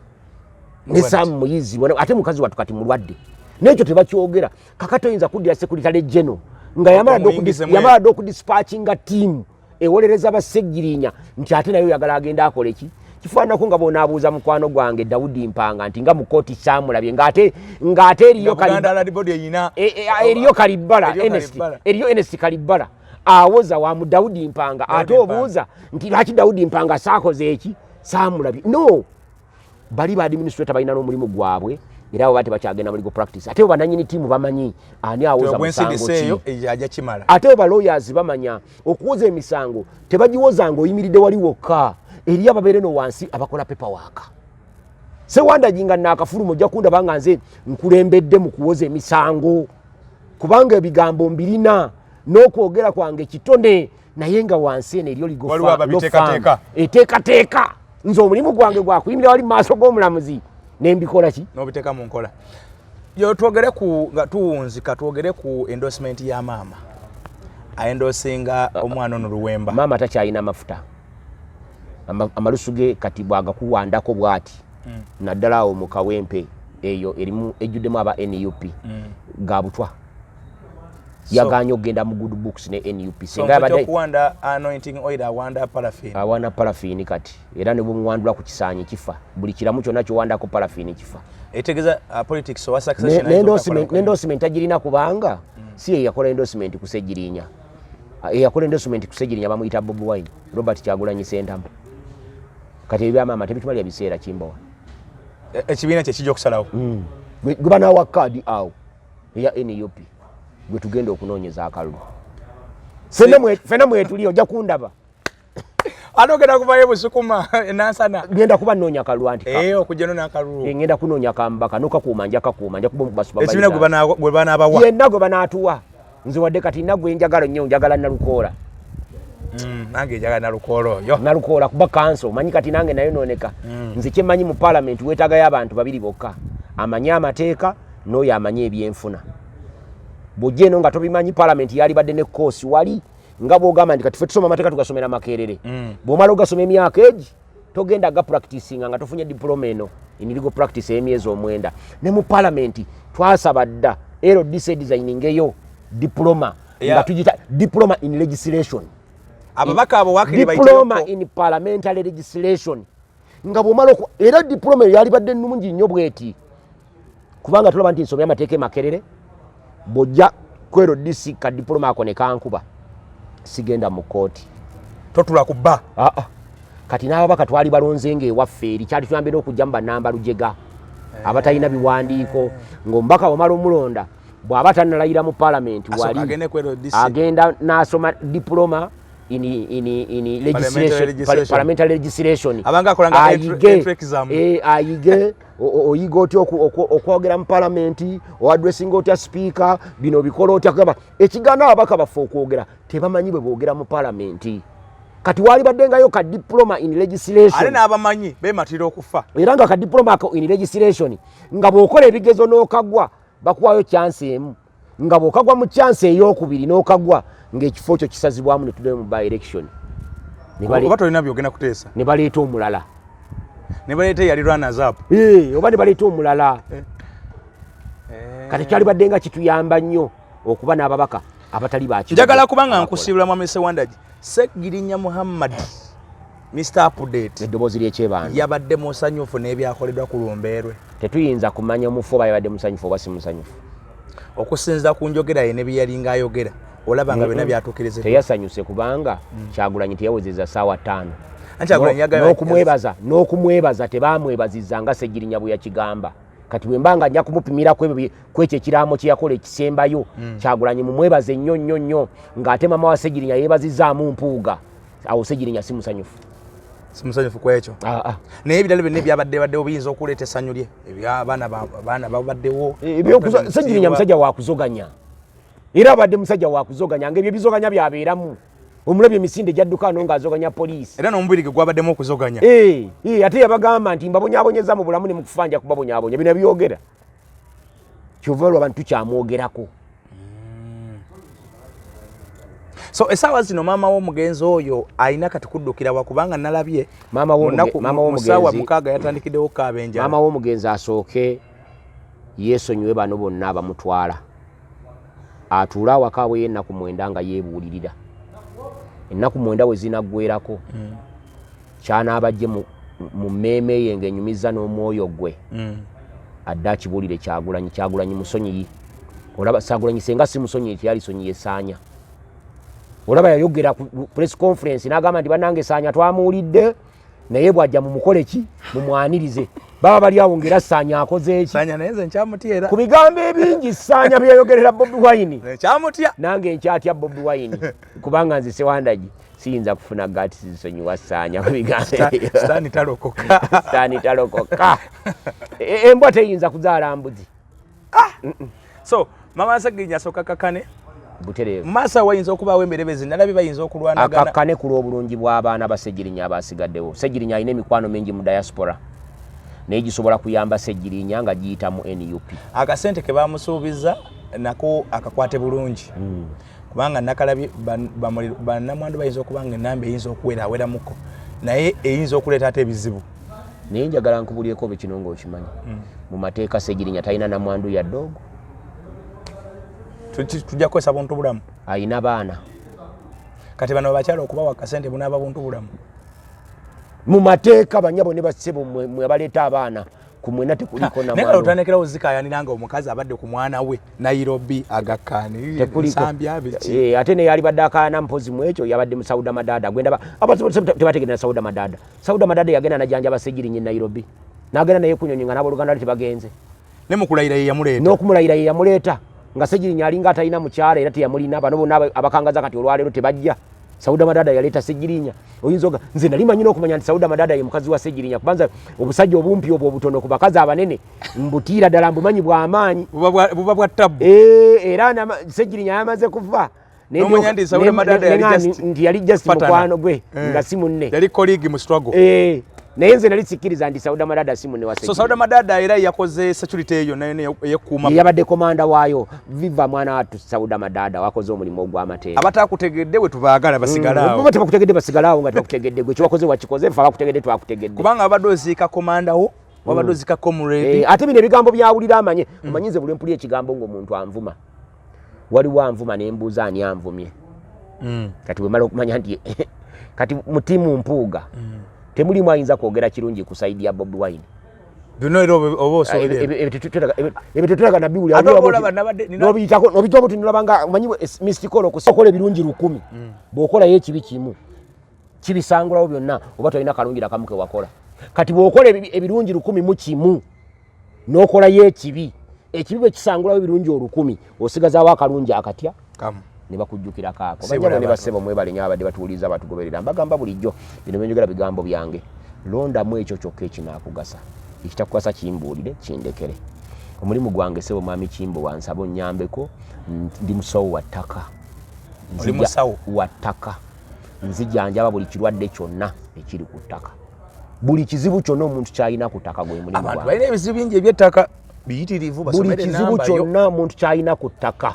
ne Mulwadde. Sam Muyizi ate mukazi wattu kati mulwadde, n'ekyo tebakyogera. Kakati oyinza kuddira secretary general nga yamala dda Omuyingize yamala dda okudispatchinga tiimu ewolereza Basejjirinya, nti ate naye oyagala agenda akole ki? Kifaananako nga bwonaabuuza mukwano gwange Dawudi Mpanga nti nga mu kooti saamulabye, ng'ate eriyo Nga Buganda Land Board eyina eriyo Kalibbala. Eriyo Ernest, Kalibbala. Eriyo Ernest Kalibbala awoza wa mu Dawudi Mpanga, ate Mpanga. Obuuza nti lwaki Dawudi Mpanga saakoze eki, saamulabye? No, bali ba administrator balina n'omulimu gwabwe, era abo tebakyagenda mu legal practice. Ate bo bananyini tiimu bamanyi ani awoza musango Gwensindise eyo ki. ajja kimala. Ate bo ba lawyers bamanya okuwoza emisango tebagiwoza nga oyimiridde wali wokka, eri ababeere no wansi abakola paperwork. Sewandagi nga naakafuluma ojja kundaba nga nze nkulembedde mu kuwoza emisango, kubanga ebigambo mbirina n'okwogera kwange kitone, naye nga wansi eno eriyo legal Waliwo ababiteekateeka. law firm eteekateeka. Nze omulimu gwange gwakuyimirira wali mu maaso g'omulamuzi nembikola ki? N'obiteeka mu nkola yo. Twogere ku nga tuwunzika, twogere ku endorsement ya maama aendorsinga omwana ono Luwemba. Maama takyalina mafuta. Amalusu ge kati bwagakuwandako bwati, naddala awo mu Kawempe eyo erimu ejjuddemu aba NUP, ga butwa. Yaganye okugenda mu good books ne NUP. So Singa yabadde okuwanda anointing oil, awanda paraffin. Awana paraffin kati, era ne bwemuwandula ku kisaanyi kifa. Buli kiramu kyonna kyowandako paraffin kifa. Etegeeza politics owa succession. Ne endorsement tagirina, kubanga si ye yakola endorsement ku Segirinya. Eyakola endorsement ku Segirinya bamuyita Bobi Wine, Robert Kyagulanyi Sentamu. Kati ebyamaama tebitumalya biseera, Kimbowa. Ekibiina kye kijja okusalawo. Gwe banaawa kaadi awo eya NUP, gwe tugenda okunoonyeza akalulu. Ffenna mwetuli, ojja kundaba. Ate ogenda kuvayo Busukuma enansana. Ngenda kuba nnoonya kalulu anti Okujja no n'akalulu. Ngenda kunoonya kambaka nokakuuma, nja kakuuma, nja kuba Ekibiina gwe banaabawa. Yenna gwe banaatuwa. Nze wadde kati nna gwe njagala nnyo, njagala Nalukoola. Nange njagala Nalukoola oyo. Nalukoola kuba kanso manyi kati nange nayo nooneka. Nze kyemmanyi, mu paalamenti weetaagayo abantu babiri bokka, amanyi amateeka n'oyo amanyi ebyenfuna. Bw'ojja eno nga tobimanyi, paalamenti yalibadde ne koosi wali nga bw'ogamba nti kati ffe tusoma amateeka, tugasomera Makerere. Bw'omala ogasoma emyaka egi, togenda gapracticinga nga tofunye diploma eno in legal practice ey'emyezi 9. Ne mu paalamenti twasaba dda LDC designingeyo diploma nga tugita diploma in legislation. Ababaka abo wakiri Diploma in parliamentary legislation, nga bwomala era diploma eyo yalibadde nnungi nnyo bweti, kubanga tulaba nti nsomye amateeka e Makerere, bw'ojja ku LDC ka diploma ako ne kankuba, sigenda mu kooti. Totula ku bba. Ah, ah. Kati n'ababaka twali balonze nga ewaffe eri kyali tuyambe n'okugyamu banamba lujega abatalina biwandiiko, ng'omubaka omala omulonda bw'aba tannalayira mu palamenti wali agenda n'asoma diploma in legislation, parliamentary legislation, ayige ayige oyiga otya okwogera mu palamenti, oaddressinga otya sipiika, bino bikola otya. Kugamba ekigaana ababaka baffe okwogera, tebamanyi bwe boogera mu palamenti. Kati wali baddengayo ka diploma in legislation. Ate n'abamanyi bematira okufa. Era nga ka diploma ako in legislation, nga bw'okola ebigezo n'okagwa, bakuwayo chance emu, nga bw'okagwa mu chance ey'okubiri n'okagwa, ng'ekifo kyo kisazibwamu ne tuddayo mu by election. Oba tolina byogenda kuteesa. Ne baleeta omulala. Ne baleeta eyali runners up. Oba ne baleeta omulala. Kati kyali badde nga kituyamba nnyo okuba n'ababaka abatali baki. Njagala kubanga nkusiibula, mwami Sewandagi. Segirinya Muhammad, Mr Update, eddoboozi ly'ekyebando, yabadde musanyufu n'ebyakoleddwa ku lumbeerwe? Tetuyinza kumanya omufu oba yabadde musanyufu oba si musanyufu. Okusinziira ku njogera ye ne bye yalinga ayogera, olaba nga byonna byatuukiriziddwa. Teyasanyuse kubanga Kyagulanyi teyawezeza ssaawa 5. Anti Kyagulanyi N'okumwebaza tebamwebaziza nga Segirinya bwe yakigamba. Kati bwe mba nga nja kumupimira ku ebyo, ku ekyo ekiraamo kye yakola ekisembayo, Kyagulanyi mumwebaze nnyo nnyo nnyo, ng'ate mama wa Segirinya yeebazizaamu Mpuuga, awo Segirinya si musanyufu. Si musanyufu ku ekyo? Ah, ah. Naye ebirala byonna ebyabadde baddewo biyinza okuleeta essanyu lye, ebyabaana abaana babaddewo. Segirinya musajja wakuzoganya, era abadde musajja wakuzoganya, nga ebyo ebizoganya byabeeramu. Omulabye emisinde gyadduka ano ng'azoganya poliisi. Era n'omubiri gwe gwabaddemu okuzoganya. Ate yabagamba nti mbabonyaabonyeza mu bulamu ne mukufa nja kubabonyaabonya. Bino byogera kyova olwo abantu tukyamwogerako. So essaawa zino maama w'omugenzi oyo alina kati kuddukira wa? Kubanga nalabye Maama mu ssaawa w'omugenzi 6 yatandikiddewo okukaaba enjala. Maama w'omugenzi asooke yeesonyiwe bano bonna abamutwala, atuule awaka aweyo ennaku 9 nga yeebuulirira. Ennaku 9 we zinaggwerako, kyanaabajje mu mmeeme ye ng'enyumiza n'omwoyo gwe, adde akibuulire Kyagulanyi. Kyagulanyi musonyiyi. Olaba Kyagulanyi senga si musonyiyi teyalisonyiye Saanya. Olaba yayogera ku press conference n'agamba nti bannange, Saanya twamuwulidde, naye bw'ajja mumukole ki? Mumwanirize. Baba bali awo ng'era Saanya akoze eki? Saanya naye nze nkyamutya era. Ku bigambo ebingi Saanya bye yayogerera Bobi Wine, Nze nkyamutya. Nange nkyatya Bobi Wine, kubanga nze Sewandagi siyinza kufuna guts zisonyiwa Saanya ku bigambo ebyo. Sitaani talokoka. Sitaani talokoka. Embwa teyinza kuzaala mbuzi. So mama Segirinya asooka kakane. Butereevu. Maaso awo wayinza okubaawo emberebezi, nalabye bayinza okulwanagana. Akakkane ku lw'obulungi bw'abaana ba Segirinya abasigaddewo. Segirinya alina emikwano mingi mu diaspora, naye gisobola kuyamba Segirinya nga giyita mu NUP. Akasente ke bamusuubiza nako akakwate bulungi, kubanga nakalabye bannamwandu bayinza okuba nga enamba eyinza okuweraaweramuko, naye eyinza okuleeta ate ebizibu. Naye njagala nkubulyeko be kino ng'okimanyi, mu mateeka Segirinya talina namwandu yadde ogwo. Tujja kukozesa buntu bulamu. Ayina baana. Kati bano bakyala okubawa akasente bunaaba buntu bulamu? Mu mateeka, banyabo ne bassebo, mwe abaleeta abaana, ku mwena tekuliko Naye kale namwandu. Otandikirawo zikayanira nga omukazi abadde ku mwana we Nairobi agakkaani. Tekuliko. Nsambya biki? Ate naye alibadde akaana mpozi mu ekyo yabadde mu Sauda Madada. Gwenda tebategeera Sauda Madada. Sauda Madada yagenda najanjaba Segirinya e Nairobi, n'agenda naye kunyonyi nga n'aboluganda lwe tebagenze. Ne mukulayira ye yamuleeta. N'okumulayira ye yamuleeta, nga Segirinya alinga atalina mukyala, era teyamulina. Bano bonna abakangaza kati olwaleero tebajja. Sauda Madada yaleeta Segirinya. Oyinza oga nze nali manyi n'okumanya nti Sauda Madada ye mukazi wa Segirinya, kubanza obusajja obumpi obwo obutono ku bakazi abanene mbutiira ddala, mbumanyi bw'amaanyi. Buba bwa tabbu. Era Segirinya yamaze kuva. N'omanya nti Sauda Madada yali just nti yali just partner. Mukwano gwe, nga si munne. Yali colleague mu struggle. Naye nze nali sikkiriza nti Sauda Madada si munne wa So Segirinya. Sauda Madada era yakoze security eyo nayo eyekuuma. Ye yabadde komanda waayo. Viva mwana wattu Sauda Madada, wakoze omulimu ogw'amateeka. Abatakutegedde we tubaagala basigale awo. Bo tebakutegedde, basigale awo nga tebakutegedde. Gwe kyewakoze wakikoze, ffe abakutegedde twakutegedde. Kubanga wabadde oziika komanda wo, wabadde oziika comrade. Ate bino ebigambo byawulira amanye. Omanyi nze buli mpulira ekigambo ng'omuntu anvuma, waliwo anvuma, ne mbuuza ani anvumye. Kati bwe mala okumanya nti kati mu team Mpuuga temulimu ayinza kwogera kirungi ku side ya Bobi Wine. Byonna era oba osobola. Ebyo tetulaga nabiwulira. Ate oba olaba N'obiyitako, n'obiyitako buti, nolaba nga omanyi mystical okukola ebirungi 1000, bw'okolayo ekibi kimu. Kibisangulawo byonna, oba tolina kalungi nakamu kewakola. Kati bw'okola ebirungi 1001 n'okolayo ekibi, ekibi bwe kisangulawo ebirungi 1000, osigazaawo akalungi akatya? Kamu. Ne bakujjukirako ako. Sibula Banyabo ne abantu. Bassebo, mwebale nnyo abadde batuwuliriza, batugoberera. Mbagamba bulijjo, bino byenjogera bigambo byange. Londamu ekyo kyokka ekinaakugasa, ekitakugasa kimbuulire, kindekere. Omulimu gwange, ssebo mwami Kimbo, wansaba onnyambeko, ndi musawo wa ttaka. Oli musawo? Wa ttaka. Nzijanjaba buli kirwadde kyonna ekiri ku ttaka, buli kizibu kyonna omuntu kyalina ku ttaka, gwe mulimu Abantu gwange. balina ebizibu bingi ebyettaka biyitirivu. Buli Basomere kizibu enamba yo. kyonna omuntu kyalina ku ttaka,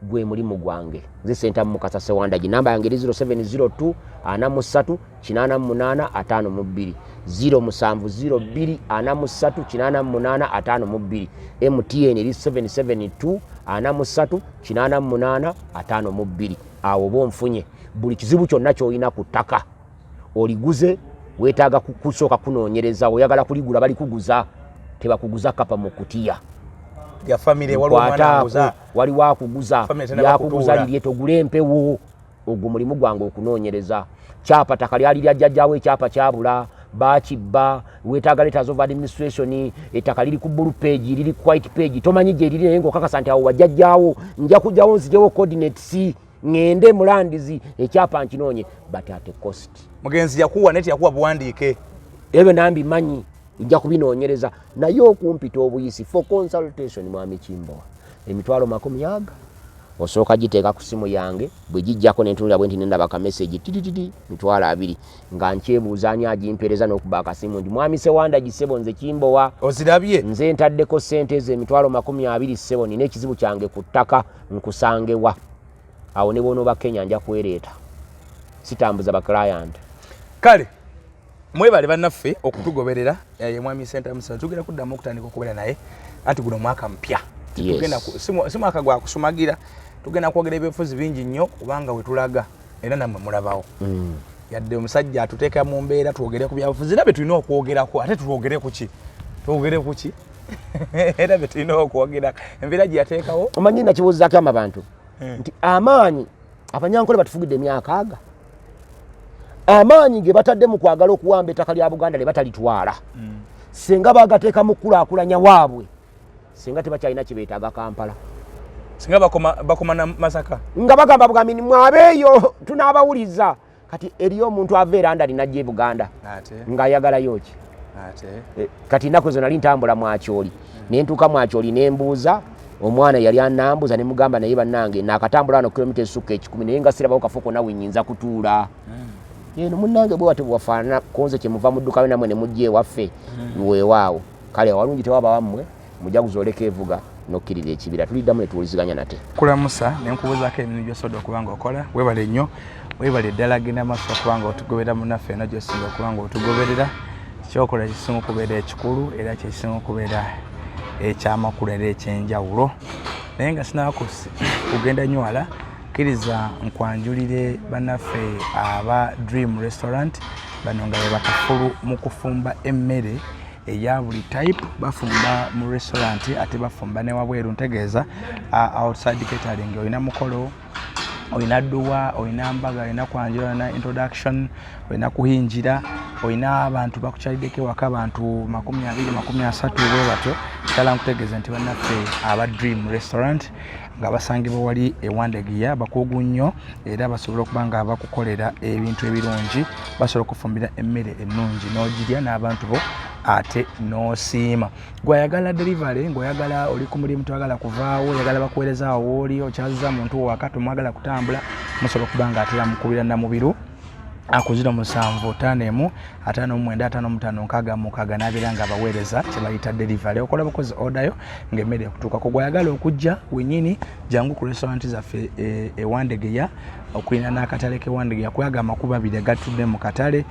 gwe mulimu gwange. Nze Sentamu Mukasa Sewandagi. Namba yange eri 0702 43 88 52, 0702 43 88 52. MTN eri 772 43 88 52. Awo oba onfunye. Buli kizibu kyonna kyolina ku ttaka, oliguze, weetaaga kusooka kunoonyereza, oyagala kuligula, balikuguza, tebakuguza kapa mu kutiya. Ya famire, waliwo omwana Nkwataako, aguza. Waliwo akuguza. Family tenaba Yakuguza kutuula. lirye, togula empewo. Ogwo mulimu gwange okunoonyereza. Kyapa ttaka lyali lya jjajjaawo, ekyapa kyabula, bakibba, weetaaga letters of administration, ettaka liri ku blue page, liri ku white page, tomanyi gye liri, naye ng'okakasa nti awo wajjajjaawo, nja kujjawo nzijewo coordinates, ŋŋende mu lands, ekyapa nkinoonye, but at a cost. Mugenzi yakuwa naye teyakuwa buwandiike. Ebyo nambimanyi, nja kubinoonyereza, naye okumpita obuyisi for consultation, mwami Kimbowa, emitwalo makumi aga osooka giteeka ku simu yange. Bwe gijjako nentunula bwe nti nendaba ka message titititi, 20,000, nga nkyebuuza ani agimpeereza, n'okuba akasimu nti, "Mwami Sewanda gisebo, nze Kimbowa." Ozirabye? "Nze ntaddeko sente ezo emitwalo 20, ssebo, nina ekizibu kyange ku ttaka, nkusangewa?" Awo ne bwonooba Kenya, nja kwereeta, sitambuza baclient. Kale mwebale bannaffe okutugoberera. Ye mwami Sentamu, tugenda kuddamu okutandika okubeera naye, anti guno mwaka mpya. Tugenda si mwaka gwa kusumagira, tugenda kwogera ebyobufuzi bingi nnyo, kubanga wetulaga era nammwe mulabawo. Yadde omusajja atuteeka mu mbeera twogere ku byabufuzi, era bye tulina okwogerako, ate twogere ku ki? Twogere ku ki? Era bye tulina okwogera, embeera gye yateekawo. Omanyi nakibuuzaako amabantu nti amaanyi Abanyankole batufugidde emyaka aga, amaanyi ge batadde mu kwagala okuwamba ettaka lya Buganda ne batalitwala, singa bagateeka mu kukulaakulanya waabwe, singa tebakyalina kibeetaaga Kampala. Singa bakoma na Masaka. Nga bagamba bugambi ni mwabeeyo tunaabawuliza. Kati eriyo omuntu ava e London najja e Buganda ate ng'ayagalayo ki? Ate Kati ennaku ezo nali ntambula Mwakyoli, nentuuka Mwakyoli, nembuuza omwana yali anambuuza, nemugamba, "Naye bannange, nakatambula wano kilomita esukka 100, naye nga sirabawo kafo konna wenyinza kutuula eno. Munnange, bwe watyo bwewafaanana konze, kyemuva muddukayo nammwe ne mujja ewaffe." Weewaawo, kale awalungi tewaba wammwe, mujaguza oleka evuga nokkirira ekibira. Tuliddamu ne tuwuliziganya nate. Kulamusa nenkubuuzaako emirimu gyosobodde okuba nga okola. Webale nnyo, webale ddala. Genda maaso okuba nga otugoberera munaffe eno gyosinga okuba nga otugoberera. Kyokola kisinga okubeera ekikulu, era kyekisinga okubeera ekyamakulu era ekyenjawulo. Naye nga sinaba kugenda nnyo wala, kkiriza nkwanjulire bannaffe aba Dream Restaurant. Bano nga be bakafulu mu kufumba emmere eya buli type. Bafumba mu restaurant, ate bafumba ne wabweru, ntegeeza outside catering. Olina mukolo, olina dduwa, olina mbaga, olina kwanjula, olina introduction, olina kuhinjira, olina abantu bakukyaliddeko ewaka, abantu 20, 30, bwe batyo, ddala nkutegeeza nti bannaffe aba Dream Restaurant nga basangibwa wali ewandegiya, bakugu nnyo era basobola okuba nga bakukolera ebintu ebirungi. Basobola okufumbira emmere ennungi n'ogirya n'abantu bo ate n'osiima. Gwayagala delivery, ng'oyagala oli ku mulimu, toyagala kuvaawo, oyagala bakuweereza awo wooli, okyaziza muntu waka, tomwagala kutambula, musobola okuba nga atera mukubira Namubiru ku 0751 59 55 66, n'abeera nga abaweereza kye bayita delivery. Okola bukozi order yo ng'emmere ekutuukako. Gwayagala okujja wenyini, jangu ku restaurant zaffe ewandegeya okulina n'akatale k'ewandegeya, kuyaga amakubo abiri agatudde mu katale.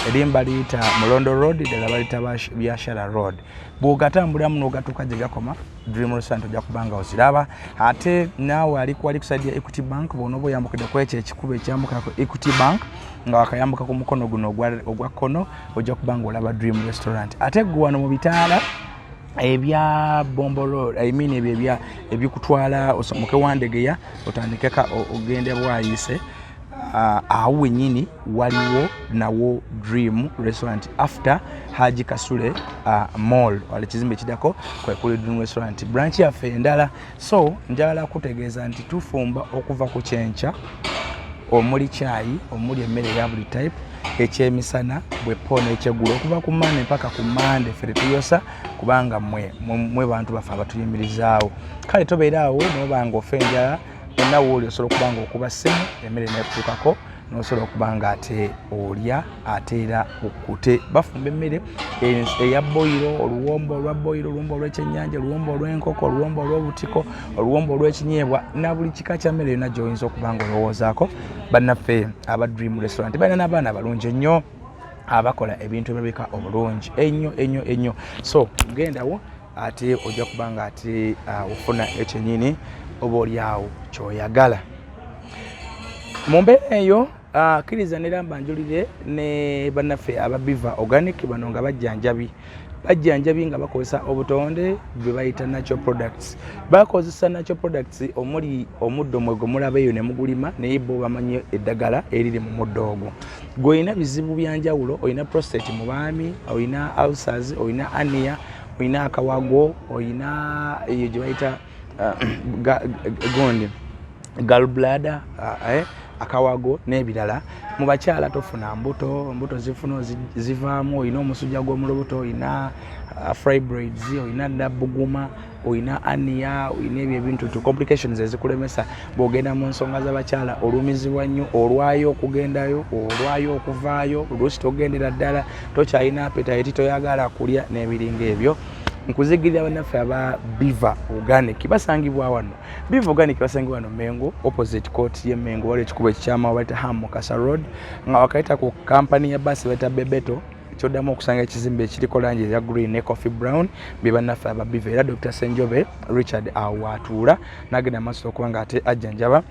Erimu baliyita Mulondo Road, ddala baliyita Biashara Road. Bw'ogatambulamu n'ogatuuka gye gakoma, Dream Restaurant ojja kuba nga oziraba. Ate naawe ali wali ku side ya Equity Bank, bw'onooba oyambukidde ku ekyo ekikubo ekyambuka ku Equity Bank, nga wakayambuka ku mukono guno ogwa kkono, ojja kuba nga olaba Dream Restaurant. Ate gwe wano mu bitaala ebya Bombo Road, I mean ebyo ebya ebikutwala osomoke Wandegeya, otandike ogende Bwayise. Awo wenyini waliwo nawo Dream Restaurant after Haji Kasule Mall, wala ekizimbe ekidako kwekuli Dream Restaurant branch yaffe endala. So njagala kutegeeza nti tufumba okuva ku kyenkya, omuli kyayi, omuli emmere eya buli type, ekyemisana bwepo n'ekyeggulo, okuva ku Mande mpaka ku Mande. Ffe tetuyosa kubanga mwe bantu baffe abatuyimirizaawo. Kale tobeera awo noba nga ofa enjala, onna wooli osobola okuba nga okuba ssimu, emmere nekutuukako, nosobola okuba nga ate olya ate era okkute. Bafumba emmere eya boyiro, oluwombo olwa boyiro, oluwombo olw'ekyennyanja, oluwombo olw'enkoko, oluwombo olw'obutiko, oluwombo olw'ekinyeebwa na buli kika kya mmere yonna gy'oyinza okuba nga olowoozaako. Bannaffe aba Dream Restaurant balina n'abaana abalungi ennyo abakola ebintu ebirabika obulungi ennyo ennyo ennyo. So gendawo ate ojja kuba nga ate ofuna ekyenyini oba oliawo kyoyagala mu mbeera eyo. Kkiriza nera mbanjulire ne bannaffe aba Biva Organic. Bano nga bajjanjabi nga bakozesa obutonde bwe bayita natural products. Bakozesa natural products omuli omuddo mwe gwe mulaba eyo ne mugulima, naye bo bamanyi eddagala eriri mu muddo ogwo. Gwe olina bizibu byanjawulo, olina prostate mu baami, olina ulcers, olina hernia, olina akawago, olina eyo gye bayita gundi gallbladder, akawago n'ebirala. Mu bakyala tofuna mbuto, mbuto zifuna zivaamu, olina omusujja gw'omu lubuto, olina fibroids, olina nabbuguma, olina hernia, olina ebyo ebintu tu complications ezikulemesa bw'ogenda mu nsonga z'abakyala, olumizibwa nnyo, olwayo okugendayo, olwayo okuvaayo, oluusi togendera ddala, tokyalina appetite, toyagala kulya n'ebiringa ebyo. Nkuzigirira bannaffe aba Biva Organic basangibwa wano. Biva Organic basangibwa wano Mengo, opposite court ye Mengo, wali ekikubo ekikyama bayita Ham Mukasa Road, nga wakayita ku kampani ya basi bayita Bebeto, kyoddamu okusanga ekizimbe ekiriko langi eya green ne coffee brown, bye bannaffe aba Biva. Era Dr Senjobe Richard awo atuula n'agenda maaso okuba nga ate ajjanjaba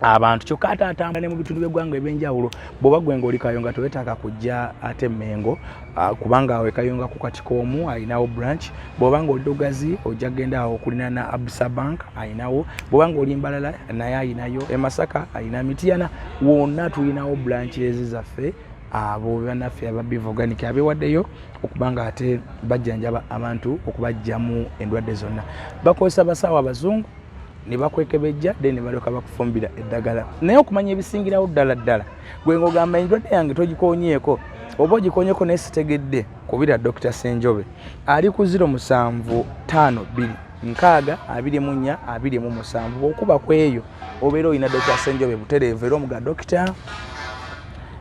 abantu. Kyokka ate atambula ne mu bitundu by'eggwanga ebyenjawulo. Bw'oba gwe ng'oli Kayonga, tewetaaga kujja ate Mengo, kubanga awo e Kayonga ku Katiko omu alinawo branch. Bw'oba ng'oli Lugazi, ojja kugenda awo okulinaana Absa Bank, alinawo. Bw'oba ng'oli Mbalala, naye alinayo. E Masaka alina, Mityana, wonna tulinawo branches zaffe. Abo bannaffe aba Biva Organic abeewaddeyo okuba nga ate bajjanjaba abantu okubajjamu endwadde zonna. Bakozesa basawo abazungu ne bakwekebejja, then ne balyoka bakufumbira eddagala. Naye okumanya ebisingirawo ddala ddala, gwe ng'ogamba endwadde yange togikonyeeko oba ogikonyeeko naye sitegedde, kubira Dr Senjobe ali ku 0752 60 24 27. Bw'okuba ku eyo obeera olina Dr Senjobe butereevu, era omuga, "Dokita,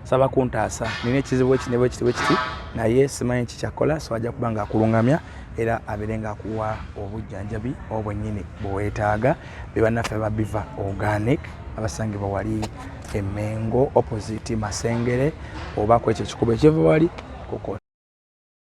saba kuntaasa, nina ekizibu eki ne bwekiti bwekiti, naye simanyi kikyakola." So ajja kuba nga akulungamya era abeere nga akuwa obujjanjabi obwennyini bweweetaaga. Be bannaffe aba Biva Organic abasangibwa wali Emengo, opposite Masengere, oba ku ekyo ekikubo ekiva wali kuko.